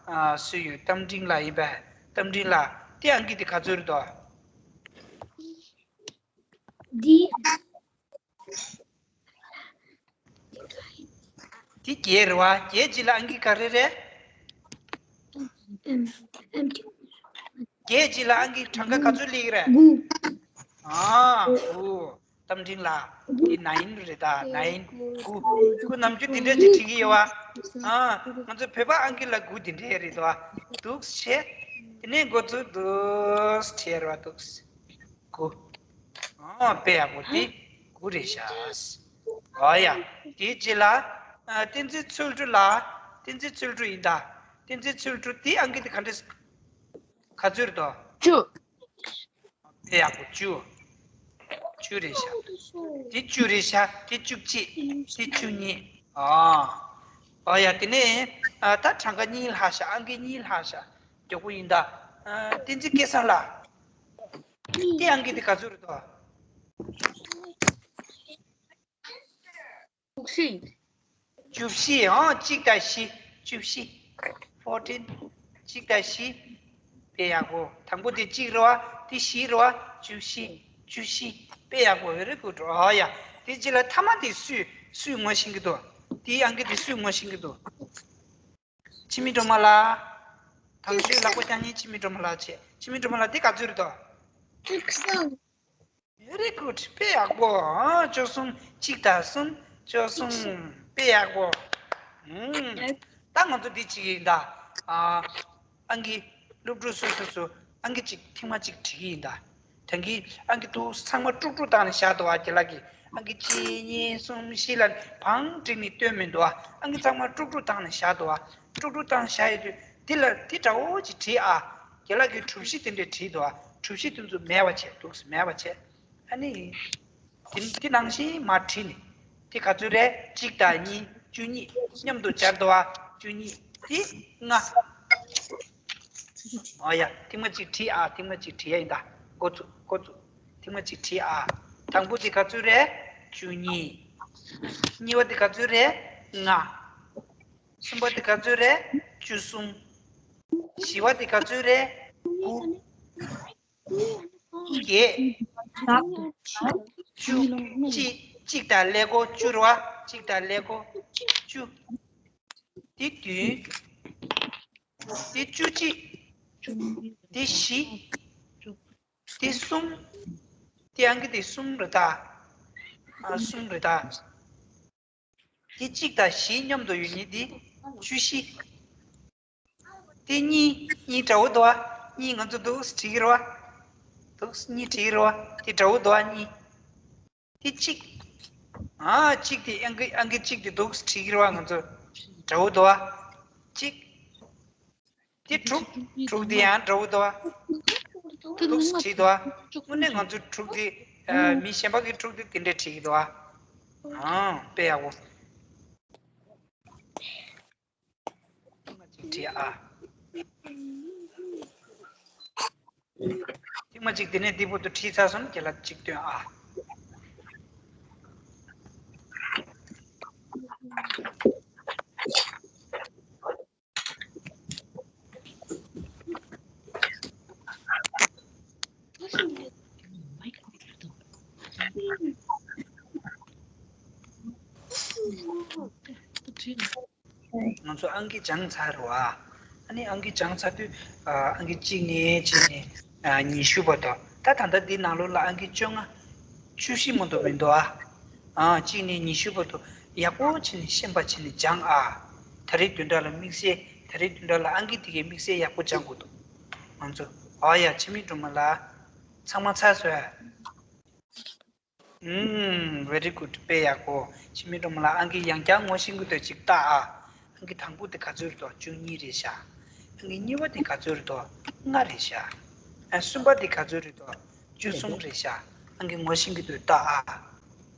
ཨ། སུ་ཡོད། རྟ་མགྲིན་ལགས་ཡིན་པས། རྟ་མགྲིན་ལགས། དེ་ཨང་ཀི་དེ་ག་ཚོད་རེད་དོ། འདི། དེ་བརྒྱད་རེད་བ། བརྒྱད་རྗེས་ལ་ཨང་ཀི་ག་རེ་རེད། ཨེམ། ཨེམ། བརྒྱད་རྗེས་ལ་ཨང་ཀི་གྲངས་ཀ་ག་ཚོད་སླེབས་ཀྱི་རེད། དགུ། ཨ། དགུ། རྟ་མགྲིན་ལགས། དགུ། དེ་nine རེད་ད། Nine དགུ། དགུ་ནམ་རྒྱུན་དེ་འདྲ་ཅིག་བྲིས་ཀྱི་ཡོད་བ། ཨ། ང་ཚོ་བོད་པ་ཨང་ཀི་ལ་དགུ་དེ་འདྲ་རེད་དོ། འདུག་སེ་བྱས། དེ་ནས་འགོ་ཚུགས། འདུག་སེ་བྱས་རེད་བ། འདུག་སེ། དགུ། ཨོ། དཔེ་ཡག་པོ། དེ་དགུ་རེད་ཤག་ཨོ་ཡ། དེའི་རྗེས་ལ། ཨ། བསྟན་འཛིན་ཚུལ་ཁྲིམས་ལགས། བསྟན་འཛིན་ཚུལ་ཁྲིམས་ཡིན་ད། བསྟན་འཛིན་ཚུལ་ཁྲིམས། དེ་ཨང་ཀི་དེ་ག་འདྲས། ག་ཚོད་རེད་དོ། བཅུ། དཔེ་ཡག་པོ། བཅུ། བཅུ་རེད་ཤག་དེ་བཅུ་རེད་ཤག་དེ་བཅུ་གཅིག་དེ་བཅུ་གཉིས། ཨོ། ཨོ་ཡ། དེ་ནས། ཨ། ད་གྲངས་ཀ་གཉིས་ལྷག་ཤག་ཨང་ཀི་གཉིས་ལྷག་ཤག་མགྱོགས་པོ་ཡིན་ད། ཨ། བསྟན་འཛིན་སྐལ་བཟང་ལགས། དེ་ཨང་ཀི་དེ་ག་ཚོད་རེད་དོ། བཅུ་བཞི། བཅུ་བཞི། ཨང་། གཅིག་དང་བཞི། བཅུ་བཞི། Fourteen གཅིག་དང་བཞི། དཔེ་ཡག་པོ། དང་པོ་དེ་གཅིག་རེད་བ། དེ་བཞི་རེད་བ། བཅུ་བཞི། བཅུ་བཞི། དཔེ་ཡག་པོ། Very good. ཨོ་ཡ། དེ་རྗེས་ལ་མཐའ་མ་དེ་སུས། སུས་ངོ་ཤེས་ཀྱི་འདུག་དེའི་ཨང་ཀི་དེ་སུས་ངོ་ཤེས་ཀྱི་འདུག་འཆི་མེད་སྒྲོལ་མ་ལགས། དང་ཤོས་ལག་པ་བརྐྱངས་མཁན་འཆི་མེད་སྒྲོལ་མ་ལགས་བྱས། འཆི་མེད་སྒྲོལ་མ་ལགས། དེ་ག་ཚོད་རེད་དོ། བཅུ་གསུམ། Very good. དཔེ་ཡག་པོ། ཨ། བཅུ་གསུམ། གཅིག་དང་གསུམ། བཅུ་གསུམ། དཔེ་ཡག་པོ། ཨུམ། ད་ང་ཚོ་འདི་བྱེད་ཀྱི་ཡིན་ད། ཨ། ཨང་ཀི། སློབ་ཕྲུག་སོ་སོ་སོ་ཨང་ཀི་གཅིག་ཐེངས་མ་གཅིག་བྲིས་ཀྱི་ཡིན་ད། ད་གིན་ཨང་ཀི་དེ་ཚང་མ་དཀྲུག་དཀྲུག་བཏང་ནས་བཞག་འདུག་བ། རྒན་ལགས་ཀྱིས་ཨང་ཀི་གཅིག་གཉིས་གསུམ་བཞི་ལབ་ནས་བང་བསྒྲིགས་ནས་སྟོན་མི་འདུག་བ། ཨང་ཀི་ཚང་མ་དཀྲུག་དཀྲུག་བཏང་ནས་བཞག་འདུག་བ། དཀྲུག་དཀྲུག་བཏང་བཞག་ཡོད་དུས་འདི་ལ་འདི་འདྲ་བོ་ཅིག་བྲིས་ཨ། རྒན་ལགས་ཀྱིས་གྲུ་བཞི་དེ་འདྲས་བྲིས་འདུག་བ། གྲུ་བཞི་དེ་ཚོ་མེད་པ་བྱས། འདུག་སེ་མེད་པ་བྱས། ཨ་ནི། དེ་དེ་ནང་བཞིན་མར་བྲིས་ནས། དེ་ག་ཚོད་རེད། གཅིག་དང་གཉིས། བཅུ་གཉིས། མཉམ་དུ་སྦྱར་འདུག་བ། བཅུ་གཉིས། དེ་ལྔ། ཨོ་ཡ། ཐེངས་མ་གཅིག་བྲིས་ཨ། ཐེངས་མ་གཅིག་བྲིས་ཡ་ཡིན་ད། འགོ་བཙུགས། འགོ་བཙུགས། ཐེངས་མ་གཅིག་བྲིས་ཨ། དང་པོ་དེ་ག་ཚོད་རེད། བཅུ་གཉིས། གཉིས་པ་དེ་ག་ཚོད་རེད། ལྔ། གསུམ་པ་དེ་ག་ཚོད་རེད། བཅུ་གསུམ། བཞི་པ་དེ་ག་ཚོད་རེད། དགུ། བརྒྱད། བཅུ། གཅིག་གཅིག་དང་ཀླད་ཀོར་བཅུ་རེད་བ། གཅིག་དང་ཀླད་ཀོར་བཅུ། དེ་བདུན། དེ་བཅུ་གཅིག་དེ་བཞི། དེ་གསུམ། དེ་ཨང་ཀི་དེ་གསུམ་རེད་ད། ཨ། གསུམ་རེད་ད། དེ་གཅིག་དང་བཞི་མཉམ་དུ་ཡོད་མཁན་དེ་བཅུ་བཞི། དེ་གཉིས། གཉིས་འདྲ་བོ་འདུག་བ། གཉིས་ང་ཚོ་འདུག་སེ་བྲིས་ཀྱི་རེད་བ། འདུག་སེ་གཉིས་བྲིས་ཀྱི་རེད་བ། དེ་འདྲ་བོ་འདུག་བ། གཉིས། དེ་གཅིག་ཨ། གཅིག་དེ་ཨང་ཀི་ཨང་ཀི་གཅིག་དེ་འདུག་སེ་བྲིས་ཀྱི་རེད་བ། ང་ཚོ་འདྲ་བོ་འདུག་བ། གཅིག་དེ་དྲུག་དྲུག་དེ་ཡང་འདྲ་བོ་འདུག་བ། འདུག་སེ་བྲིས་འདུག་བ། དངོས་གནས་ང་ཚོའི་དྲུག་དེ། ཨ། མི་གཞན་པ་གི་དྲུག་དེ་དེ་འདྲས་བྲིས་ཀྱི་འདུག་བ། ཨ། དཔེ་ཡག་པོ། ཐེངས་མ་གཅིག་བྲིས་ཨ། ཐེངས་མ་གཅིག་དེ་ནས་འདི་བར་དུ་བྲིས་ཚར་སོང་། རྒན་ལགས་གཅིག་སྟོན་ཨ། ང་ཚོ་ཨང་ཀི་སྦྱངས་ཚར་རེད་བ། ཨ་ནི་ཨང་ཀི་སྦྱངས་ཚར་དུས་ཨ་ཨང་ཀི་གཅིག་ནས་བྱས་ནས་ཨ་ཉི་ཤུ་བར་དུ། ད་ད་ལྟ་འདི་ནང་ལོགས་ལ་ཨང་ཀི་བཅོ་ལྔ། བཅུ་བཞི་མ་གཏོགས་མི་འདུག་ཨ། ཨ་གཅིག་ནས་ཉི་ཤུ་བར་དུ་ཡག་པོ་བྱས་ནས་ཤེས་པ་བྱས་ནས་སྦྱངས་ཨ། ད་རེས་བདུན་ཕྲག་ལ་དམིགས་བསལ། ད་རེས་བདུན་ཕྲག་ལ་ཨང་ཀི་དེ་གའི་དམིགས་བསལ་ཡག་པོ་སྦྱང་དགོས་འདུག་ང་ཚོ། ཨོ་ཡ། འཆི་མེད་སྒྲོལ་མ་ལགས། ཚང་མ་ཚར་སོང་ཨ། ཨུམ། very good. དཔེ་ཡག་པོ། འཆི་མེད་སྒྲོལ་མ་ལགས། ཨང་ཀི་ཡང་བསྐྱར་ངོ་ཤེས་ཀྱི་འདུག་ཅིག་ལྟ་ཨ། ཨང་ཀི་དང་པོ་དེ་ག་ཚོད་རེད་དོ། བཅུ་གཉིས་རེད་ཤག་ཨང་ཀི་གཉིས་པ་དེ་ག་ཚོད་རེད་དོ། ལྔ་རེད་ཤག་ཨ་གསུམ་པ་དེ་ག་ཚོད་རེད་དོ། བཅུ་གསུམ་རེད་ཤག་ཨང་ཀི་ངོ་ཤེས་ཀྱི་འདུག་ལྟ་ཨ།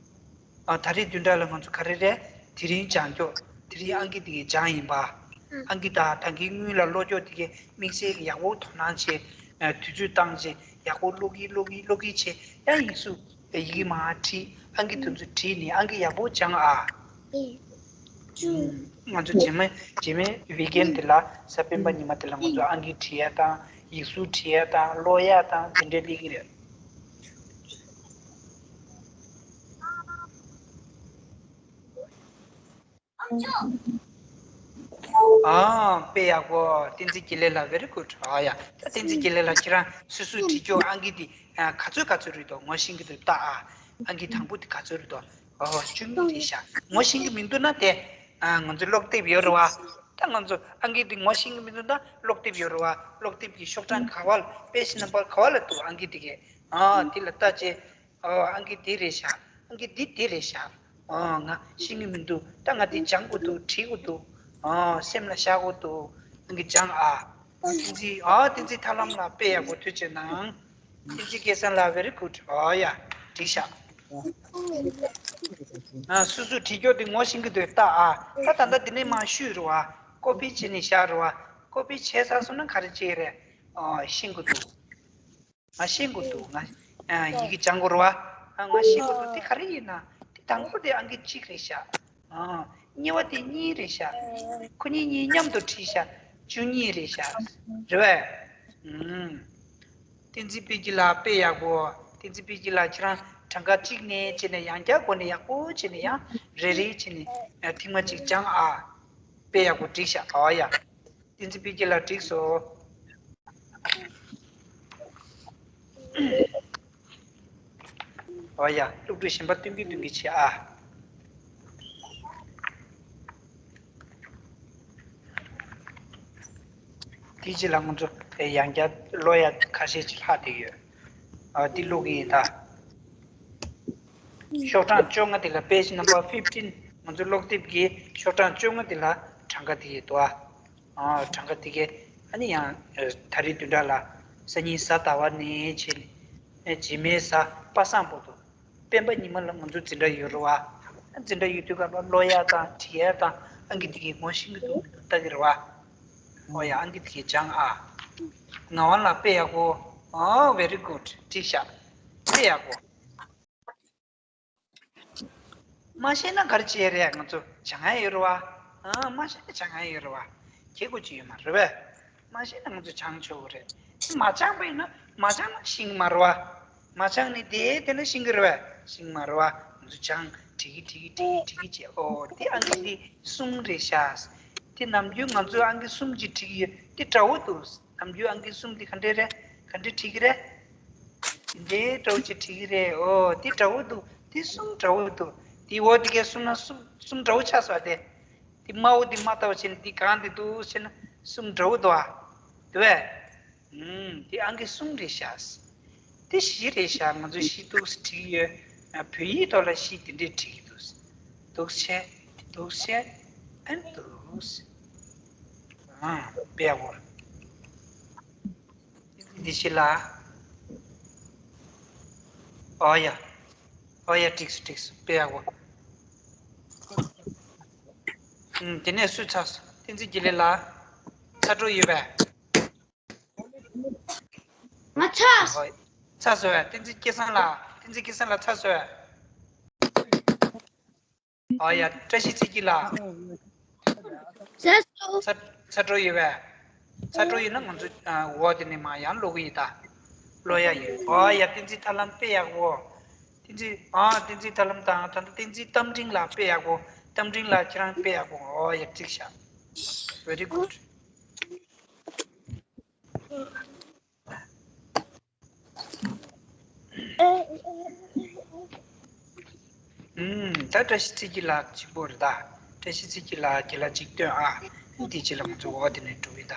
ཨ་ད་རེས་བདུན་ཕྲག་ལ་ང་ཚོ་ག་རེ་རེད། དེ་རིང་སྦྱང་ཀྱོག་དེ་རིང་ཨང་ཀི་དེ་གའི་སྦྱང་ཡིན་པ། ཨང་ཀི་དང་ད་གིན་སྔོན་ལ་ཀློག་ཀྱོག་དེ་གའི་དམིགས་བསལ་ཡག་པོ་དོ་སྣང་བྱས། ཨ་དུས་ཚོད་བཏང་བྱས་ཡག་པོ་ཀློག་གི་ཀློག་གི་ཀློག་གི་བྱས། ཡང་ཡིག་གཟུགས་ཡི་གེ་མར་བྲིས། ཨང་ཀི་དེ་ཚོ་བྲིས་ནས་ཨང་ཀི་ཡག་པོ་སྦྱང་ཨ། ང་ཚོ་རྗེས་མ་རྗེས་མའི་ཝི་ཀེན་དེ་ལ་གཟའ་སྤེན་པ་ཉི་མ་དེ་ལ་ང་ཚོ་ཨང་ཀི་བྲིས་ཡ་དང་ཡིག་གཟུགས་བྲིས་ཡ་དང་ཀློག་ཡ་དང་དེ་འདྲ་སླེབས་ཀྱི་རེད། ཨ་དཔེ་ཡག་པོ། བསྟན་འཛིན་དགེ་ལེགས་ལགས། very good. ཨ་ཡ། ད་བསྟན་འཛིན་དགེ་ལེགས་ལགས། ཁྱེད་རང་སོ་སོའི་བྲིས་ཀྱོག་ཨང་ཀི་དེ་ཨ་ག་ཚོད་ག་ཚོད་རེད་དོ། ངོ་ཤེས་ཀྱི་འདུག་ལྟ་ཨ། ཨང་ཀི་དང་པོ་དེ་ག་ཚོད་རེད་དོ། ཨོ་བཅུ་གཉིས་རེད་ཤག་ངོ་ཤེས་ཀྱི་མི་འདུག་ན་དེ་ཨ་ང་ཚོ་ཀློག་དེབ་ཡོད་རེད་བ། ད་ང་ཚོ་ཨང་ཀི་དེ་ངོ་ཤེས་ཀྱི་མི་འདུག་ན་ཀློག་དེབ་ཡོད་རེད་བ། ཀློག་དེབ་ཀྱི་ཤོག་གྲངས་ག་བ་ལ། པེ་ཇི་ནམ་བར་ག་བ་ལ་འདུག་ཨང་ཀི་དེ་གའི། ཨ་དེ་ལ་ལྟ་བྱས། ཨོ་ཨང་ཀི་འདི་རེད་ཤག་ཨང་ཀི་འདི་འདི་རེད་ཤག་ཨོ་ང་ཤེས་ཀྱི་མི་འདུག་ད་ང་འདི་སྦྱང་དགོས་འདུག་བྲིས་དགོས་འདུག་ཨོ་སེམས་ལ་བཞག་དགོས་འདུག་ཨང་ཀི་སྦྱང་ཨ། བསྟན་འཛིན། ཨོ་བསྟན་འཛིན་ཐར་ལམ་ལགས། དཔེ་ཡག་པོ། ཐུགས་རྗེ་གནང་། བསྟན་འཛིན་སྐལ་བཟང་ལགས། very good. ཨོ་ཡ། འགྲིག་ཤག་ཨ་སོ་སོའི་བྲིས་ཀྱོག་འདི་ངོ་ཤེས་ཀྱི་འདུག་ལྟ་ཨ། ད་ད་ལྟ་འདི་ནས་མར་བཤུས་རེད་བ། ཀོ་པི་བྱས་ནས་བཞག་རེད་བ། ཀོ་པི་བྱས་ཚར་སོང་ན་ག་རེ་བྱེད་རེད། ཨོ་ཤེས་དགོས་འདུག་ང་ཤེས་དགོས་འདུག་ང་ཨ་ཡི་གེ་སྦྱང་དགོས་རེད་བ། ཨ་ང་ཤེས་དགོས་འདུག་དེ་ག་རེ་ཡིན་ན། དེ་དང་པོ་དེ་ཨང་ཀི་གཅིག་རེད་ཤག་ཨ་གཉིས་པ་དེ་གཉིས་རེད་ཤག་ཁོ་གཉིས་གཉིས་མཉམ་དུ་བྲིས་ཤག་བཅུ་གཉིས་རེད་ཤག་རེད་བས། ཨུམ། བསྟན་འཛིན་དཔལ་སྐྱིད་ལགས། དཔེ་ཡག་པོ། བསྟན་འཛིན་དཔལ་སྐྱིད་ལགས། ཁྱེད་རང་གྲངས་ཀ་གཅིག་ནས་བྱས་ནས་ཡང་བསྐྱར་སྒོ་ནས་ཡག་པོ་བྱས་ནས་ཡང་རེ་རེ་བྱས་ནས་ཨ་ཐེངས་མ་གཅིག་སྦྱང་ཨ། དཔེ་ཡག་པོ། འགྲིག་ཤག་ཨོ་ཡ། བསྟན་འཛིན་དཔལ་སྐྱིད་ལགས་འགྲིག་སོང་། ཨོ་ཡ། སློབ་ཕྲུག་གཞན་པ་སྟོན་གི་སྟོན་གི་བྱེད་ཨ། དེའི་རྗེས་ལ་ང་ཚོ་ཡང་བསྐྱར་ཀློག་ཡ་ཁ་ཤས་ཅིག་ལྷག་བསྡད་ཡོད། ཨ་འདི་ཀློག་གི་ཡིན་ད། ཤོག་གྲངས་བཅོ་ལྔ་དེ་ལ་page number fifteen། ང་ཚོ་ཀློག་དེབ་ཀྱི་ཤོག་གྲངས་བཅོ་ལྔ་དེ་ལ་གྲངས་ཀ་དེ་གའི་འདུག་ཨ། གྲངས་ཀ་དེ་གའི་ཨ་ནི་ཡང་ད་རེས་བདུན་ཕྲག་ལ་སང་ཉིན་གཟའ་ཟླ་བ་ནས་བྱས་ནས་རྗེས་མའི་གཟའ་པ་སངས་བར་དུ་སྤེན་པ་ཉི་མ་ལ་ང་ཚོ་འཛིན་གྲྭ་ཡོད་རེད་བ། འཛིན་གྲྭ་ཡོད་དུས་སྐབས་ལ་ཀློག་ཡ་དང་བྲིས་ཡ་དང་ཨང་ཀི་དེ་གའི་ངོ་ཤེས་ཀྱི་འདུག་ལྟ་གི་རེད་བ། ཨོ་ཡ། ཨང་ཀི་དེ་གའི་སྦྱང་ཨ། ངག་དབང་ལགས་དཔེ་ཡག་པོ། ཨོ་very good། འགྲིག་ཤག་དཔེ་ཡག་པོ། མ་ཤེས་ན་ག་རེ་བྱེད་རེད། ང་ཚོ་སྦྱང་ཡ་ཡོད་རེད་བ། ཨ་མ་ཤེས་ན་སྦྱང་ཡ་ཡོད་རེད་བ། ཁྱད་དགོས་ཀྱི་ཡོད་མ་རེད་བས། མ་ཤེས་ན་ང་ཚོ་སྦྱང་ཆོག་གི་རེད། མ་སྦྱངས་པ་ཡིན་ན་མ་སྦྱངས་ན་ཤེས་ཀྱི་མ་རེད་བ། མ་སྦྱངས་ནས་དེ་དེ་ན་ཤེས་ཀྱི་རེད་བས། ཤེས་ཀྱི་མ་རེད་བ། ང་ཚོ་སྦྱང་བྲིས་ཀྱི་བྲིས་ཀྱི་བྲིས་ཀྱི་བྲིས་ཀྱི་བྱས། ཨོ་དེ་ཨང་ཀི་དེ་གསུམ་རེད་ཤག་དེ་ནམ་རྒྱུན་ང་ཚོ་ཨང་ཀི་གསུམ་གྱིས་བྲིས་ཀྱི་ཡོད། དེ་འདྲ་བོ་འདུག་ནམ་རྒྱུན་ཨང་ཀི་གསུམ་དེ་ག་འདྲས་རེད། ག་འདྲས་བྲིས་ཀྱི་རེད། དེ་འདྲའི་འདྲ་བོ་ཅིག་བྲིས་ཀྱི་རེད། ཨོ་དེ་འདྲ་བོ་འདུག་དེ་གསུམ་འདྲ་བོ་འདུག་དེ་འོ་དེ་གའི་གསུམ་ན་གསུམ་གསུམ་འདྲ་བོ་ཆགས་སོང་དེ། དེ་དམར་པོ་དེ་མ་ལྟ་བ་བྱས་ནས་དེ་གང་དེ་འདུག་བྱས་ན་གསུམ་འདྲ་བོ་འདུག་ཨ། འདུག་བས། ཨུམ། དེ་ཨང་ཀི་གསུམ་རེད་ཤག་དེ་བཞི་རེད་ཤག་ང་ཚོ་བཞི་འདུག་སེ་བྲིས་ཀྱི་ཡོད། ཨ་བོད་ཡིག་ཐོག་ལ་བཞི་དེ་འདྲས་བྲིས་ཀྱི་འདུག་འདུག་བྱས། འདུག་བྱས། ཨན་འདུག་ཨ་དཔེ་ཡག་པོ། འདི་ཤི་ལ། ཨོ་ཡ། ཨོ་ཡ། འགྲིག་སོང་། འགྲིག་སོང་། དཔེ་ཡག་པོ། ཨུམ། དེ་ནས་སུ་ཚར་སོང་། བསྟན་འཛིན་དགེ་ལེགས་ལགས། ཚར་འགྲོ་ཡོད་པས། ང་ཚར། ཨོ་ཡ། ཚར་སོང་བས། བསྟན་འཛིན་སྐལ་བཟང་ལགས། བསྟན་འཛིན་སྐལ་བཟང་ལགས་ཚར་སོང་བས། ཨ་ཡ། བཀྲ་ཤིས་ཚེ་སྐྱིད་ལགས། ཚར་སོང་། ཚར་ཚར་འགྲོ་ཡོད་པས། ཚར་འགྲོ་ཡོད་ན་ང་ཚོ་ཨ་འོ་དེ་ནས་མར་ཡང་ཀློག་གི་ཡིན་ད། ཀློག་ཡ་ཡོད། ཨ་ཡ། བསྟན་འཛིན་ཐར་ལམ་དཔེ་ཡག་པོ། བསྟན་འཛིན་ཨ་བསྟན་འཛིན་ཐར་ལམ་དང་ད་ལྟ་བསྟན་འཛིན་རྟ་མགྲིན་ལགས་དཔེ་ཡག་པོ། རྟ་མགྲིན་ལ་ཁྱེད་རང་དཔེ་ཡག་པོ། ཨོ་ཡ། འགྲིག་ཤག Very good. ཨུམ། ད་བཀྲ་ཤིས་ཚེ་སྐྱིད་ལགས་གཅིག་པོ་རེད་ད། བཀྲ་ཤིས་ཚེ་སྐྱིད་ལགས་ཁྱེད་ལ་གཅིག་སྟོན་ཨ། འདི་ཕྱི་ལ་ང་ཚོ་འོ་དེ་ནས་འགྲོ་གི་ད།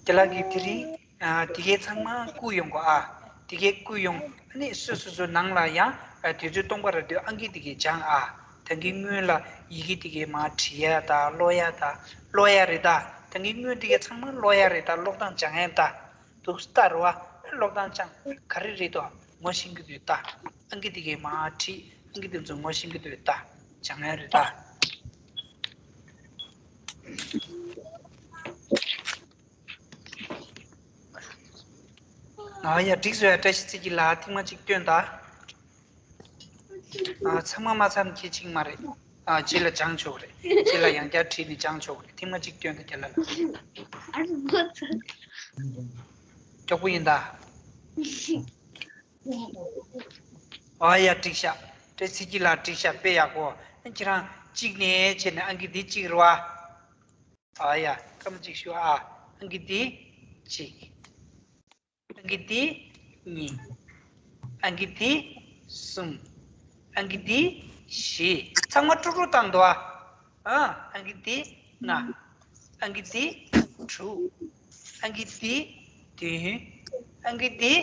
ཁྱེད་ལ་གི་དེ་རིང་ཨ། དེ་གའི་ཚང་མ་བསྐུར་ཡོང་གོ་ཨ། དེ་གའི་བསྐུར་ཡོང་། ཨ་ནི་སོ་སོ་སོ་ནང་ལ་ཡང་ཨ། དུས་ཚོད་སྟོང་པ་རེད་དུས་ཨང་ཀི་དེ་གའི་སྦྱང་ཨ། ད་གིན་སྔོན་ལ་ཡི་གེ་དེ་གའི་མར་བྲིས་ཡ་དང་ཀློག་ཡ་དང་ཀློག་ཡ་རེད་ད། ད་གིན་སྔོན་དེ་གའི་ཚང་མ་ཀློག་ཡ་རེད་ད། ཀློག་སྟངས་སྦྱང་ཡ་ད། འདུག་སེ་ལྟ་རེད་བ། ཀློག་སྟངས་སྦྱང་ག་རེ་རེད་དོ། ངོ་ཤེས་ཀྱི་འདུག་ད། ཨང་ཀི་དེ་གའི་མར་བྲིས། ཨང་ཀི་དེ་ཚོ་ངོ་ཤེས་ཀྱི་འདུག་ད། སྦྱང་ཡ་རེད་ད། ཨ་ཡ། འགྲིག་སོང་ཡ། བཀྲ་ཤིས་ཚེ་སྐྱིད་ལགས་ཐེངས་མ་གཅིག་སྟོན་དང་། ཨ། ཚང་མ་མ་ཚར་ཁྱད་གཅིག་མ་རེད། ཨ། རྗེས་ལ་སྦྱང་ཆོག་རེད། རྗེས་ལ་ཡང་བསྐྱར་བྲིས་ནས་སྦྱང་ཆོག་རེད། ཐེངས་མ་གཅིག་སྟོན་དང་རྒན་ལགས། མགྱོགས་པོ་ཡིན་ད། ཨ་ཡ། འགྲིག་ཤག་བཀྲ་ཤིས་ཚེ་སྐྱིད་ལགས་འགྲིག་ཤག་དཔེ་ཡག་པོ། ཁྱེད་རང་གཅིག་ནས་བྱས་ནས་ཨང་ཀི་འདི་གཅིག་རེད་བ། ཨ་ཡ། སྐར་མ་གཅིག་ཞུ་ཨ། ཨང་ཀི་འདི་གཅིག་ཨང་ཀི་འདི་གཉིས། ཨང་ཀི་འདི་གསུམ། ཨང་ཀི་འདི་བཞི། ཚང་མ་དཀྲུག་དཀྲུག་བཏང་འདུག་ཨ། ཨང་ཀི་འདི་ལྔ། ཨང་ཀི་འདི་དྲུག་ཨང་ཀི་འདི་བདུན། ཨང་ཀི་འདི་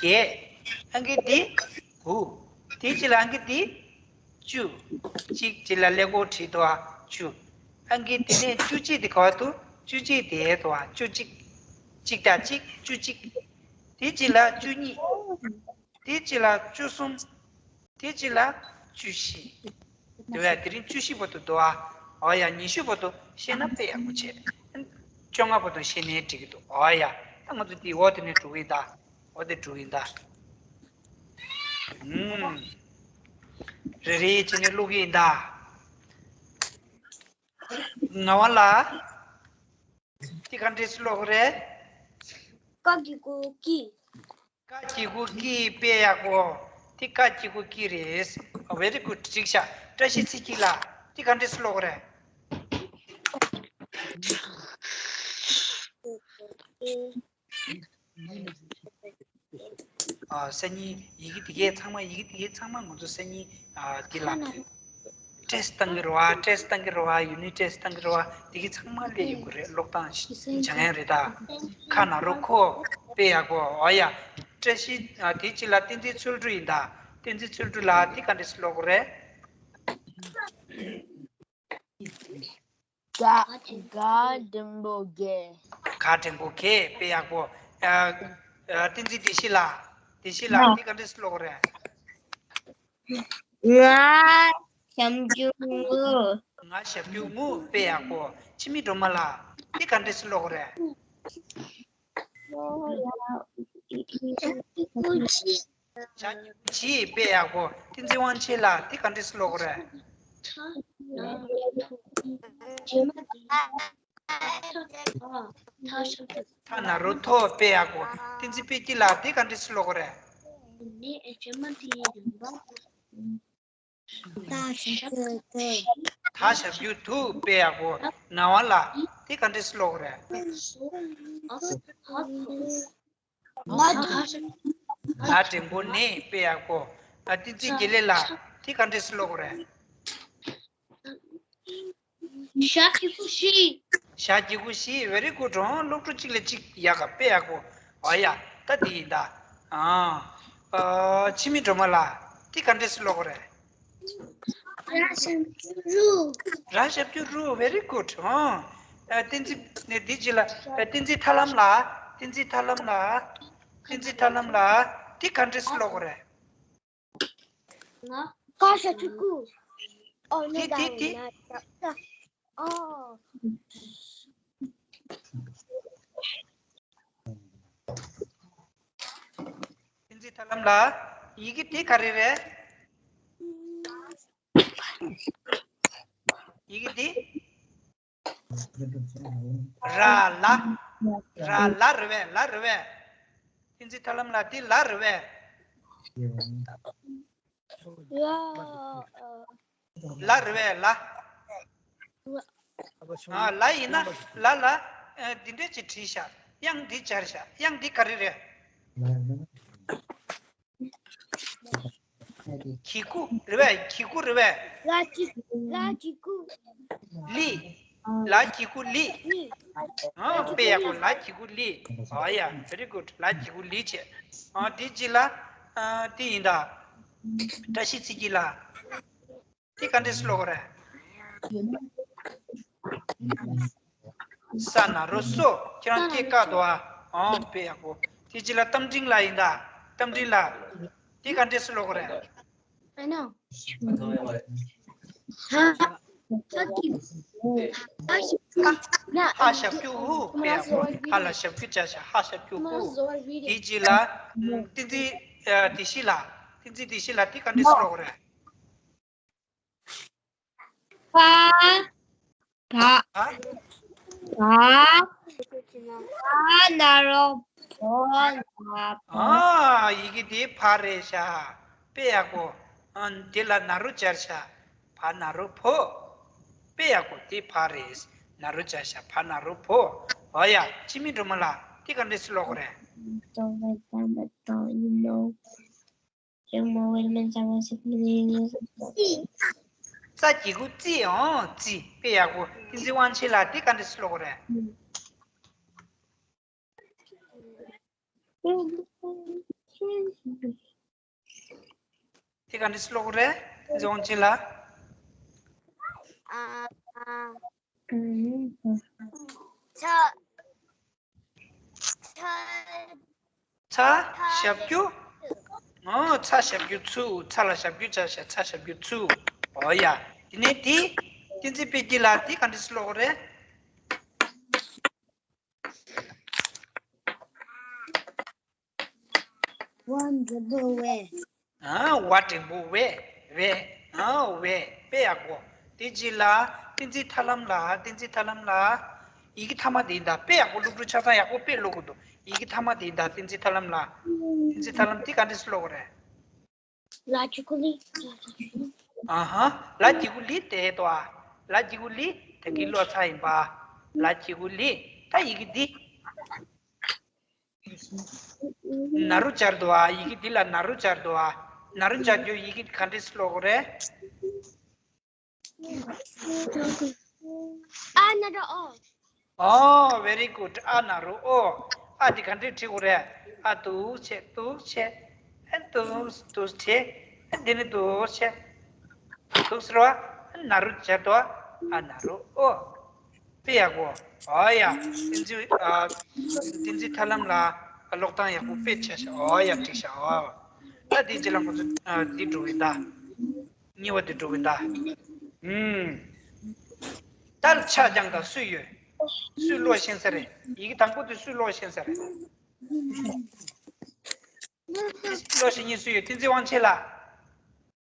བརྒྱད། ཨང་ཀི་འདི་དགུ། དེའི་རྗེས་ལ་ཨང་ཀི་འདི་བཅུ། གཅིག་གཅིག་ལ་ཀླད་ཀོར་བྲིས་འདུག་ཨ། བཅུ། ཨང་ཀི་དེ་ནས་བཅུ་གཅིག་དེ་ག་པར་འདུག་བཅུ་གཅིག་དེ་འདུག་ཨ། བཅུ་གཅིག་གཅིག་དང་གཅིག་བཅུ་གཅིག་དེའི་རྗེས་ལ་བཅུ་གཉིས། དེའི་རྗེས་ལ་བཅུ་གསུམ། དེའི་རྗེས་ལ་བཅུ་བཞི། དེ་བས་དེ་རིང་བཅུ་བཞི་བར་དུ་འདུག་ཨ། འོ་ཡ། ཉི་ཤུ་བར་དུ་ཤེས་ན་དཔེ་ཡག་པོ་བྱས། བཅོ་ལྔ་བར་དུ་ཤེས་ནའི་འགྲིག་གི་འདུག་འོ་ཡ། ད་ང་ཚོ་འདི་འོ་དེ་ནས་འགྲོ་གི་ཡིན་ད། འོ་དེ་འགྲོ་གི་ཡིན་ད། ཨུམ། རེ་རེ་བྱས་ནས་ཀློག་གི་ཡིན་ད། ངག་དབང་ལགས། འདི་ག་འདྲས་སེ་ཀློག་གི་རེད། ཀ་གི་གུ་ཀི། ཀ་གི་གུ་ཀི། དཔེ་ཡག་པོ། འདི་ཀ་གི་གུ་ཀི་རེད། Very good. འགྲིག་ཤག་བཀྲ་ཤིས་ཚེ་སྐྱིད་ལགས། འདི་ག་འདྲས་སེ་ཀློག་གི་རེད། ཨ། སང་ཉིན་ཡི་གེ་དེ་གའི་ཚང་མ། ཡི་གེ་དེ་གའི་ཚང་མ་ང་ཚོ་སང་ཉིན། ཨ། འདི་ལ་ཊེ་སི་ཊི་བཏང་གི་རེད་བ། ཊེ་སི་ཊི་བཏང་གི་རེད་བ། ཡུ་ནིཊ་ཊེ་སི་ཊི་བཏང་གི་རེད་བ། དེ་གའི་ཚང་མ་སླེབས་ཡོང་གི་རེད། ཀློག་སྟངས་སྦྱང་ཡ་རེད་ད། ཁ་ན་རོ་ཁོ། དཔེ་ཡག་པོ། འོ་ཡ། བཀྲ་ཤིས། ཨ། དེའི་རྗེས་ལ་བསྟན་འཛིན་ཚུལ་གྲུབ་ཡིན་ད། བསྟན་འཛིན་ཚུལ་གྲུབ་ལགས། འདི་ག་འདྲས་སེ་ཀློག་གི་རེད། ག་ག་འགྲེང་བུ་གེ། ག་འགྲེང་བུ་གེ། དཔེ་ཡག་པོ། ཨ། ཨ། བསྟན་འཛིན་བདེ་སྐྱིད་ལགས། བདེ་སྐྱིད་ལགས། འདི་ག་འདྲས་སེ་ཀློག་གི་རེད། ང་ཞབས་ཀྱུ་ངུ། ང་ཞབས་ཀྱུ་ངུ། དཔེ་ཡག་པོ། འཆི་མེད་སྒྲོལ་མ་ལགས། འདི་ག་འདྲས་སེ་ཀློག་གི་རེད། ཞབས་ཀྱུ་ཆེ། དཔེ་ཡག་པོ། བསྟན་འཛིན་དབང་ཆེན་ལགས། འདི་ག་འདྲས་སེ་ཀློག་གི་རེད། ཐ་ན་རོ་ཐོ། དཔེ་ཡག་པོ། བསྟན་འཛིན་དཔལ་སྐྱིད་ལགས། འདི་ག་འདྲས་སེ་ཀློག་གི་རེད། ད་ཞབས་ཀྱུ་དུ། དཔེ་ཡག་པོ། ངག་དབང་ལགས། འདི་ག་འདྲས་སེ་ཀློག་གི་རེད། ང་འགྲེང་བུ་ནས། དཔེ་ཡག་པོ། ཨ། བསྟན་འཛིན་དགེ་ལེགས་ལགས། འདི་ག་འདྲས་སེ་ཀློག་གི་རེད། ཞ་གི་གུ་ཞི། ཞ་གི་གུ་ཞི། Very good. ཨོ། སློབ་ཕྲུག་གཅིག་ལས་གཅིག་ཡག་ག་དཔེ་ཡག་པོ། ཨོ་ཡ། ད་འདི་ཡིན་ད། ཨ། ཨ། འཆི་མེད་སྒྲོལ་མ་ལགས། འདི་ག་འདྲས་སེ་ཀློག་གི་རེད། ར་ཞབས་ཀྱུ་རུ། ར་ཞབས་ཀྱུ་རུ། Very good. ཨོ། ཨ། བསྟན་འཛིན་ནས་འདི་ཅི་ལ། ཨ། བསྟན་འཛིན་ཐར་ལམ་ལགས། བསྟན་འཛིན་ཐར་ལམ་ལགས། བསྟན་འཛིན་ཐར་ལམ་ལགས། འདི་ག་འདྲས་སེ་ཀློག་གི་རེད། ང་། ཀ་ཞབས་ཀྱུ་ཀུ། ཨོ། དེ་དེ་དེ། ཨོ། བསྟན་འཛིན་ཐར་ལམ་ལགས། ཡི་གེ་དེ་ག་རེ་རེད། ཡི་གེ་དེ། ར་ལ། ར་ལ་རེད་པས། ལ་རེད་པས། བསྟན་འཛིན་ཐར་ལམ་ལགས། འདི་ལ་རེད་པས། ལ་ཨ། ལ་རེད་པས། ལ། ལ། ཨ། ལ་ཡིན་ན་ལ་ལ། ཨ། འདི་འདྲས་ཅིག་བྲིས་ཤག་དབྱངས་འདི་སྦྱར་ཤག་དབྱངས་འདི་ག་རེ་རེད། གི་གུ་རེད་པས། གི་གུ་རེད་པས། ལ་གི་ལ་གི་གུ། ལི། ལ་གི་གུ་ལི། ལི། ཨ། དཔེ་ཡག་པོ། ལ་གི་གུ་ལི། ཨ་ཡ། very good. ལ་གི་གུ་ལི་བྱས། ཨ། དེ་རྗེས་ལ། ཨ། དེ་ཡིན་ད། བཀྲ་ཤིས་ཚེ་རྒྱལ་ལགས། དེ་ག་འདྲས་སེ་ཀློག་དགོས་རེད། ས་ན་རོ་སོ། ཁྱེད་རང་སྐད་བཀག་འདུག་ཨ། ཨོ། དཔེ་ཡག་པོ། དེ་རྗེས་ལ་རྟ་མགྲིན་ལགས་ཡིན་ད། རྟ་མགྲིན་ལགས། དེ་ག་འདྲས་སེ་ཀློག་དགོས་རེད། ཧ་ཞབས་ཀྱུ་ཧུ། དཔེ་ཡག་པོ། ཧ་ལ་ཞབས་ཀྱུ་བཅད་ཤག་ཧ་ཞབས་ཀྱུ་ཧུ། དེ་རྗེས་ལ་བསྟན་འཛིན། ཨ། བདེ་སྐྱིད་ལགས། བསྟན་འཛིན་བདེ་སྐྱིད་ལགས། དེ་ག་འདྲས་སེ་ཀློག་དགོས་རེད། བ། བ། བ། བ་ན་རོ་བོ། ལ་བོ། ཨ། ཡི་གེ་དེ་བ་རེད་ཤག་དཔེ་ཡག་པོ། ཨ། དེ་ལ་ན་རོ་སྦྱར་ཤག་བ་ན་རོ་བོ། དཔེ་ཡག་པོ། དེ་བ་རེད། ན་རོ་སྦྱར་ཤག་བ་ན་རོ་བོ། ཨོ་ཡ། འཆི་མེད་སྒྲོལ་མ་ལགས། དེ་ག་འདྲས་སེ་ཀློག་དགོས་རེད། རྩ་གི་གུ་རྩི། ཨོ། རྩི། དཔེ་ཡག་པོ། བསྟན་འཛིན་དབང་ཆེན་ལགས། དེ་ག་འདྲས་སེ་ཀློག་དགོས་རེད། དེ་ག་འདྲས་སེ་ཀློག་དགོས་རེད། བསྟན་འཛིན་དབང་ཆེན་ལགས། ཨ། ཨ། ཚ། ཚ། ཚ་ཞབས་ཀྱུ། ཨོ། ཚ་ཞབས་ཀྱུ་ཚུ། ཚ་ལ་ཞབས་ཀྱུ་བཅད་ཤག་ཚ་ཞབས་ཀྱུ་ཚུ། ཨོ་ཡ། དེ་ནས་དེ། བསྟན་འཛིན་དཔལ་སྐྱིད་ལགས། དེ་ག་འདྲས་སེ་ཀློག་དགོས་རེད། བ་འགྲེང་བུ་བའི། ཨ། བ་འགྲེང་བུ་བའི། བའི། ཨ། བའི། དཔེ་ཡག་པོ། དེ་རྗེས་ལ་བསྟན་འཛིན་ཐར་ལམ་ལགས། བསྟན་འཛིན་ཐར་ལམ་ལགས། ཡི་གེ་མཐའ་མ་དེ་ཡིན་ད། དཔེ་ཡག་པོ། སློབ་ཕྲུག་ཆ་ཚང་ཡག་པོ་དཔེ་ཀློག་གི་འདུག་ཡི་གེ་མཐའ་མ་དེ་ཡིན་ད། བསྟན་འཛིན་ཐར་ལམ་ལགས། བསྟན་འཛིན་ཐར་ལམ། དེ་ག་འདྲས་སེ་ཀློག་དགོས་རེད། ལ་གི་གུ་ལི། ཨ་ཧ། ལ་གི་གུ་ལི་དེ་འདུག་ཨ། ལ་གི་གུ་ལི་དེ་གི་ཀློག་ཚར་ཡིན་པ། ལ་གི་གུ་ལི། ད་ཡི་གེ་འདི། ན་རོ་སྦྱར་འདུག་ཨ། ཡི་གེ་འདི་ལ་ན་རོ་སྦྱར་འདུག་ཨ། ན་རོ་སྦྱར་རྒྱུ་ཡི་གེ་ག་འདྲས་སེ་ཀློག་དགོས་རེད། ཨ་ན་རོ་ཨོ། ཨོ། very good. ཨ་ན་རོ་ཨོ། ཨ་འདི་ག་འདྲས་བྲི་དགོས་རེད། ཨ་འདུག་བྱས། འདུག་བྱས། ཨ་འདུག་འདུག་བྱས། ཨ་འདི་ནི་འདུག་བྱས། འདུག་ཟེར་བ། ཨ་ན་རོ་སྦྱར་འདུག་ཨ་ན་རོ་ཨོ། དཔེ་ཡག་པོ། ཨོ་ཡ། བསྟན་འཛིན། ཨ། བསྟན་འཛིན་ཐར་ལམ་ལགས། ཀློག་སྟངས་ཡག་པོ་དཔེ་ཆ་ཤག་ཨོ་ཡ། འགྲིག་ཤག་ཨོ། ད་དེ་རྗེས་ལ་ང་ཚོ། ཨ། འདི་འགྲོ་གི་ཡིན་ད། གཉིས་པ་དེ་འགྲོ་གི་ཡིན་ད། ཨུམ། ད་ཆ་རྐྱང་ད་སུ་ཡོད། སུས་ཀློག་ཤེས་ས་རེད། ཡི་གེ་དང་པོ་དེ་སུས་ཀློག་ཤེས་ས་རེད། ཀློག་ཤེས་མཁན་སུ་ཡོད། བསྟན་འཛིན་དབང་ཆེན་ལགས།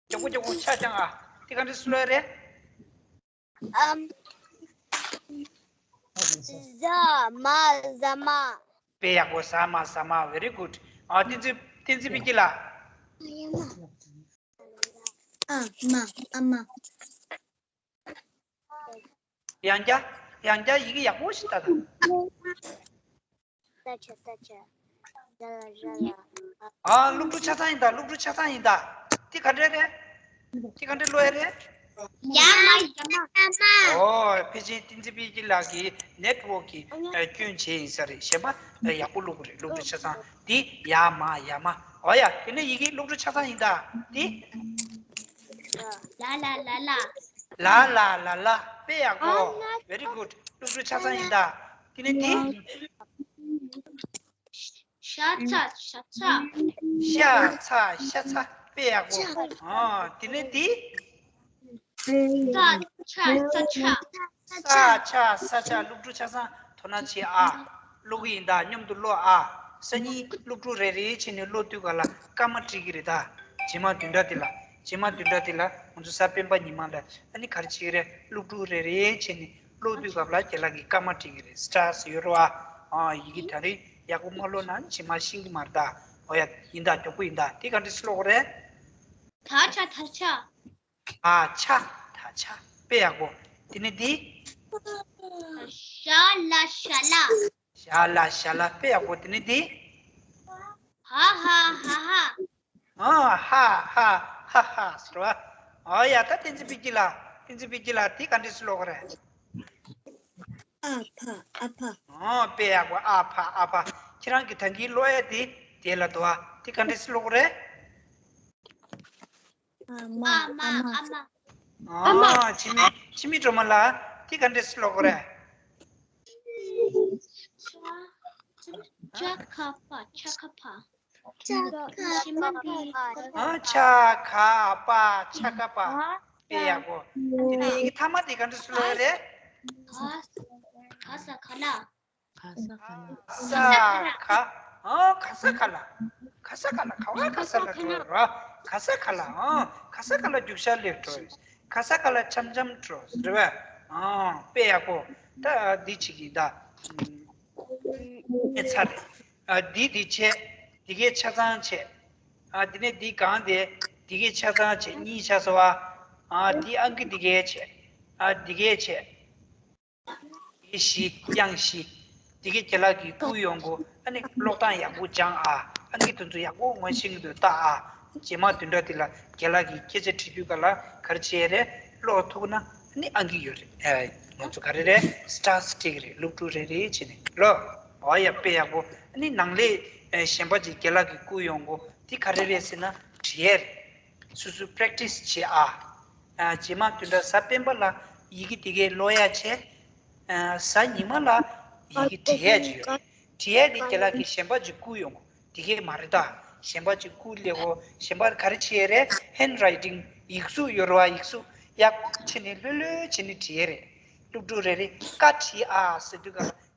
མགྱོགས་པོ་མགྱོགས་པོ་ཆ་རྐྱང་ཨ། དེ་ག་འདྲས་སེ་ཀློག་ཡ་རེད། ཨམ། ཟ་མ་ཟ་མ། དཔེ་ཡག་པོ། ཟ་མ་ཟ་མ། very good. ཨ། བསྟན་འཛིན། བསྟན་འཛིན་དཔལ་སྐྱིད་ལགས། ཨ་མ་ཨ་མ། ཡང་བསྐྱར། ཡང་བསྐྱར་ཡི་གེ་ཡག་པོ་ཞིག་ལྟ་དང་། ད་ཆ་ད་ཆ། ད་ལ་ར་ལ། ཨ། སློབ་ཕྲུག་ཆ་ཚང་ཡིན་ད། སློབ་ཕྲུག་ཆ་ཚང་ཡིན་ད། དེ་ག་འདྲས་རེད། དེ་ག་འདྲས་ཀློག་ཡ་རེད། ཡ་མ་ཡ་མ། ཨོ། ཕལ་ཆེར་བསྟན་འཛིན་དཔལ་སྐྱིད་ལགས་ཀྱི་ནེཊ་ཝོག་གི་སྐྱོན་བྱས་ཡིན་ས་རེད། གཞན་པ་ཡག་པོ་ཀློག་གི་རེད། སློབ་ཕྲུག་ཆ་ཚང་དེ་ཡ་མ་ཡ་མ། ཨོ་ཡ། དེ་ནས་ཡི་གེ། སློབ་ཕྲུག་ཆ་ཚང་ཡིན་ད། དེ། ལ་ལ་ལ་ལ། ལ་ལ་ལ་ལ། དཔེ་ཡག་པོ། very good. སློབ་ཕྲུག་ཆ་ཚང་ཡིན་ད། དེ་ནས་དེ། ཤ་ཚ་ཤ་ཚ། ཤ་ཚ་ཤ་ཚ། དཔེ་ཡག་པོ། ཨ། དེ་ནས་དེ། ས་ཆ་ས་ཆ། ས་ཆ་ས་ཆ། སློབ་ཕྲུག་ཆ་ཚང་དོ་སྣང་བྱེད་ཨ། ཀློག་གི་ཡིན་ད། མཉམ་དུ་ཀློག་ཨ། སང་ཉིན་སློབ་ཕྲུག་རེ་རེ་བྱས་ནས་ཀློག་དུས་ག་ལ་སྐར་མ་བྲིས་ཀྱི་རེད་ད། རྗེས་མ་བདུན་ཕྲག་འདི་ལ། རྗེས་མ་བདུན་ཕྲག་འདི་ལ་ང་ཚོ་གཟའ་སྤེན་པ་ཉི་མ་ལ་ཨ་ནི་ག་རེ་བྱེད་ཀྱི་རེད། སློབ་ཕྲུག་རེ་རེ་བྱས་ནས་ཀློག་དུས་སྐབས་ལ་རྒན་ལགས་ཀྱིས་སྐར་མ་བྲིས་ཀྱི་རེད། སི་ཊར་ཡོད་རེད་བ། ཨ་ཡི་གེ་ད་རེས་ཡག་པོ་མ་ཀློག་ན་རྗེས་མ་ཤེས་ཀྱི་མ་རེད་ད། འོ་ཡ་ཡིན་ད། མགྱོགས་པོ་ཡིན་ད། དེ་ག་འདྲས་སེ་ཀློག་དགོས་རེད། ད་ཆ་ད་ཆ། ད་ཆ་ད་ཆ། དཔེ་ཡག་པོ། དེ་ནས་འདི། ཞ་ལ་ཞ་ལ། ཞ་ལ་ཞ་ལ། དཔེ་ཡག་པོ། དེ་ནས་འདི། ཧ་ཧ་ཧ་ཧ། ཨ་ཧ་ཧ་ཧ་ཧ་ཟེར་བ། ཨ་ཡ་ད་བསྟན་འཛིན་དཔལ་སྐྱིད་ལགས། བསྟན་འཛིན་དཔལ་སྐྱིད་ལགས། དེ་ག་འདྲས་སེ་ཀློག་དགོས་རེད། ཨ་ཕ་ཨ་ཕ། ཨོ་དཔེ་ཡག་པོ། ཨ་ཕ་ཨ་ཕ། ཁྱེད་རང་གི་ད་གིན་ཀློག་ཡ་དེ་དེ་ལ་འདུག་ཨ། དེ་ག་འདྲས་སེ་ཀློག་དགོས་རེད། ཨ་མ་ཨ་མ། ཨ་མ། ཨ་འཆི་མེད། འཆི་མེད་སྒྲོལ་མ་ལགས། དེ་ག་འདྲས་སེ་ཀློག་དགོས་རེད། ཅ་ཁ་པ། ཅ་ཁ་པ། ཅ་ཁ་པ། ཉི་མ་འདི། ཨ་ཅ་ཁ་པ། ཅ་ཁ་པ། དཔེ་ཡག་པོ། དེ་ནས་ཡི་གེ་མཐའ་མ་དེ་ག་འདྲས་སེ་ཀློག་དགོས་རེད། ག་ས་ག་ལ། ག་ས་ག་ལ། ག་ས་ག། ཨ་ག་ས་ག་ལ། ག་ས་ག་ལ། ག་བ་ག་ས་ལ་འགྲོ་ར། ག་ས་ག་ལ། ཨ་ག་ས་ག་ལ་རྒྱུག་ཤར་སླེབས་འགྲོ། ག་ས་ག་ལ་འཆམ་འཆམ་འགྲོ་རེད་པས། ཨ་དཔེ་ཡག་པོ། ད་འདི་བྱེད་ཀྱི་ད། ཨེ་ཚར་རེད། ཨ་འདི་འདི་བྱས། འདི་གའི་ཆ་ཚང་བྱས། ཨ་འདི་ནས་འདི་གང་དེ། འདི་གའི་ཆ་ཚང་བྱས། གཉིས་ཆ་སོ་བ། ཨ་འདི་ཨང་ཀི་འདི་གའི་བྱས། ཨ་འདི་གའི་བྱས། དེ་བཞི། དབྱངས་བཞི། དེ་གའི་རྒན་ལགས་ཀྱིས་བསྐུར་ཡོང་གོ། ཨ་ནི་ཀློག་སྟངས་ཡག་པོ་སྦྱང་ཨ། ཨ་ནི་དེ་ཚོ་ཡག་པོ་ངོ་ཤེས་ཀྱི་འདུག་ལྟ་ཨ། རྗེས་མ་བདུན་ཕྲག་འདི་ལ་རྒན་ལགས་ཀྱིས་སྐད་ཆ་དྲི་དུས་ག་ལ་ག་རེ་བྱེད་རེད། ཀློག་ཐུབ་ན་ཨ་ནི་ཨང་ཀི་ཡོད་རེད། ཨ་ང་ཚོ་ག་རེ་རེད། སི་ཊཱ་སི་ཊིག་རེད། སློབ་ཕྲུག་རེ་རེ་བྱས་ནས་ཀློག་ཨོ་ཡ་དཔེ་ཡག་པོ། ཨ་ནི་ནང་ལས་ཨ་གཞན་པ་ཅིག་རྒན་ལགས་ཀྱིས་བསྐུར་ཡོང་གོ། དེ་ག་རེ་རེད་ཟེར་ན་འབྲི་ཡས་རེད། སོ་སོ་པེ་རེག་ཊི་སི་བྱེད་ཨ། ཨ་རྗེས་མ་བདུན་ཕྲག་གཟའ་སྤེན་པ་ལ་ཡི་གེ་དེ་གའི་ཀློག་ཡ་བྱས། ཨ་གཟའ་ཉི་མ་ལ་ཡི་གེ་འབྲི་ཡ་ཅིག་ཡོད་རེད། འབྲི་ཡ་དེ་རྒན་ལགས་ཀྱིས་གཞན་པ་ཅིག་བསྐུར་ཡོང་གོ། དེ་གའི་མ་རེད་ད། གཞན་པ་ཅིག་བསྐུར་སླེབས་གོ། གཞན་པ་ག་རེ་བྱེད་ཡས་རེད། ཧེན་ཌི་རའི་ཊིང་། ཡིག་གཟུགས་ཡོད་རེད་པ། ཡིག་གཟུགས་ཡག་པོ་བྱས་ནས་ལྷོད་ལྷོད་བྱས་ནས་འབྲི་ཡས་རེད། སློབ་ཕྲུག་རེ་རེ་ཀ་བྲིས་ཨ་ཟེར་དུས་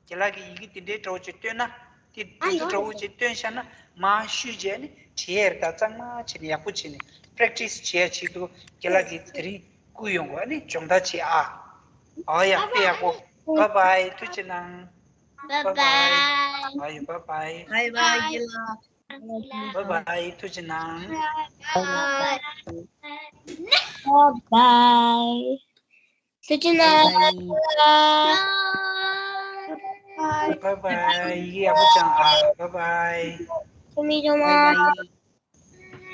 ག་ལ་རྒན་ལགས་ཀྱིས་ཡི་གེ་དེ་འདྲའི་འདྲ་བོ་ཅིག་སྟོན་ན། དེ་དེ་ཚོ་འདྲ་བོ་ཅིག་སྟོན་བཞག་ན་མར་བཤུས་བྱས་ནས་བྲིས་ཡས་རེད་ད། གཙང་མ་བྱས་ནས་ཡག་པོ་བྱས་ནས་པེ་རེག་ཊི་སི་བྱེད་ཡ་ཆེད་དུ་རྒན་ལགས་ཀྱིས་དེ་རིང་བསྐུར་ཡོང་གོ། ཨ་ནི་སྦྱོང་བརྡར་བྱེད་ཨ། ཨོ་ཡ་དཔེ་ཡག་པོ། བཱའི་བཱའི། ཐུགས་རྗེ་གནང་། བཱའི་བཱའི། ཨོ་ཡ་བཱའི་བཱའི། བཱའི་བཱའི་རྒན་ལགས། བཱའི་བཱའི། ཐུགས་རྗེ་གནང་། བཱའི་བཱའི། ཐུགས་རྗེ་གནང་། བཱའི་བཱའི། ཡི་གེ་ཡག་པོ་སྦྱང་ཨ། བཱའི་བཱའི། ཐུགས་རྗེ་གནང་།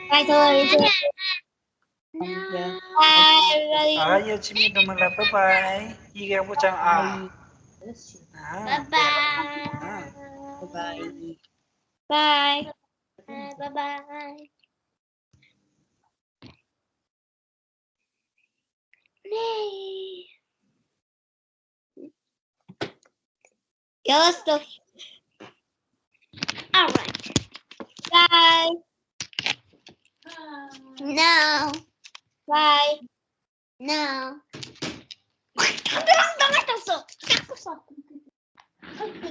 བཱའི་བཱའི། བཱའི་བཱའི། ཨ་ཡ་འཆི་མེད་སྒྲོལ་མ་ལགས། བཱའི་བཱའི། ཡི་གེ་ཡག་པོ་སྦྱང་ཨ། ཨ་བཱའི་བཱའི། ཨ་བཱའི་བཱའི། བཱའི་བཱའི། Yes, the All right. Bye. No. Bye. No. Bye, bye, bye. Bye, bye,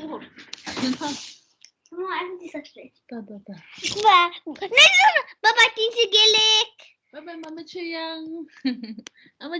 bye. Bye, bye, Tinsi Gelik. Bye, bye, Mama Chuyang. Mama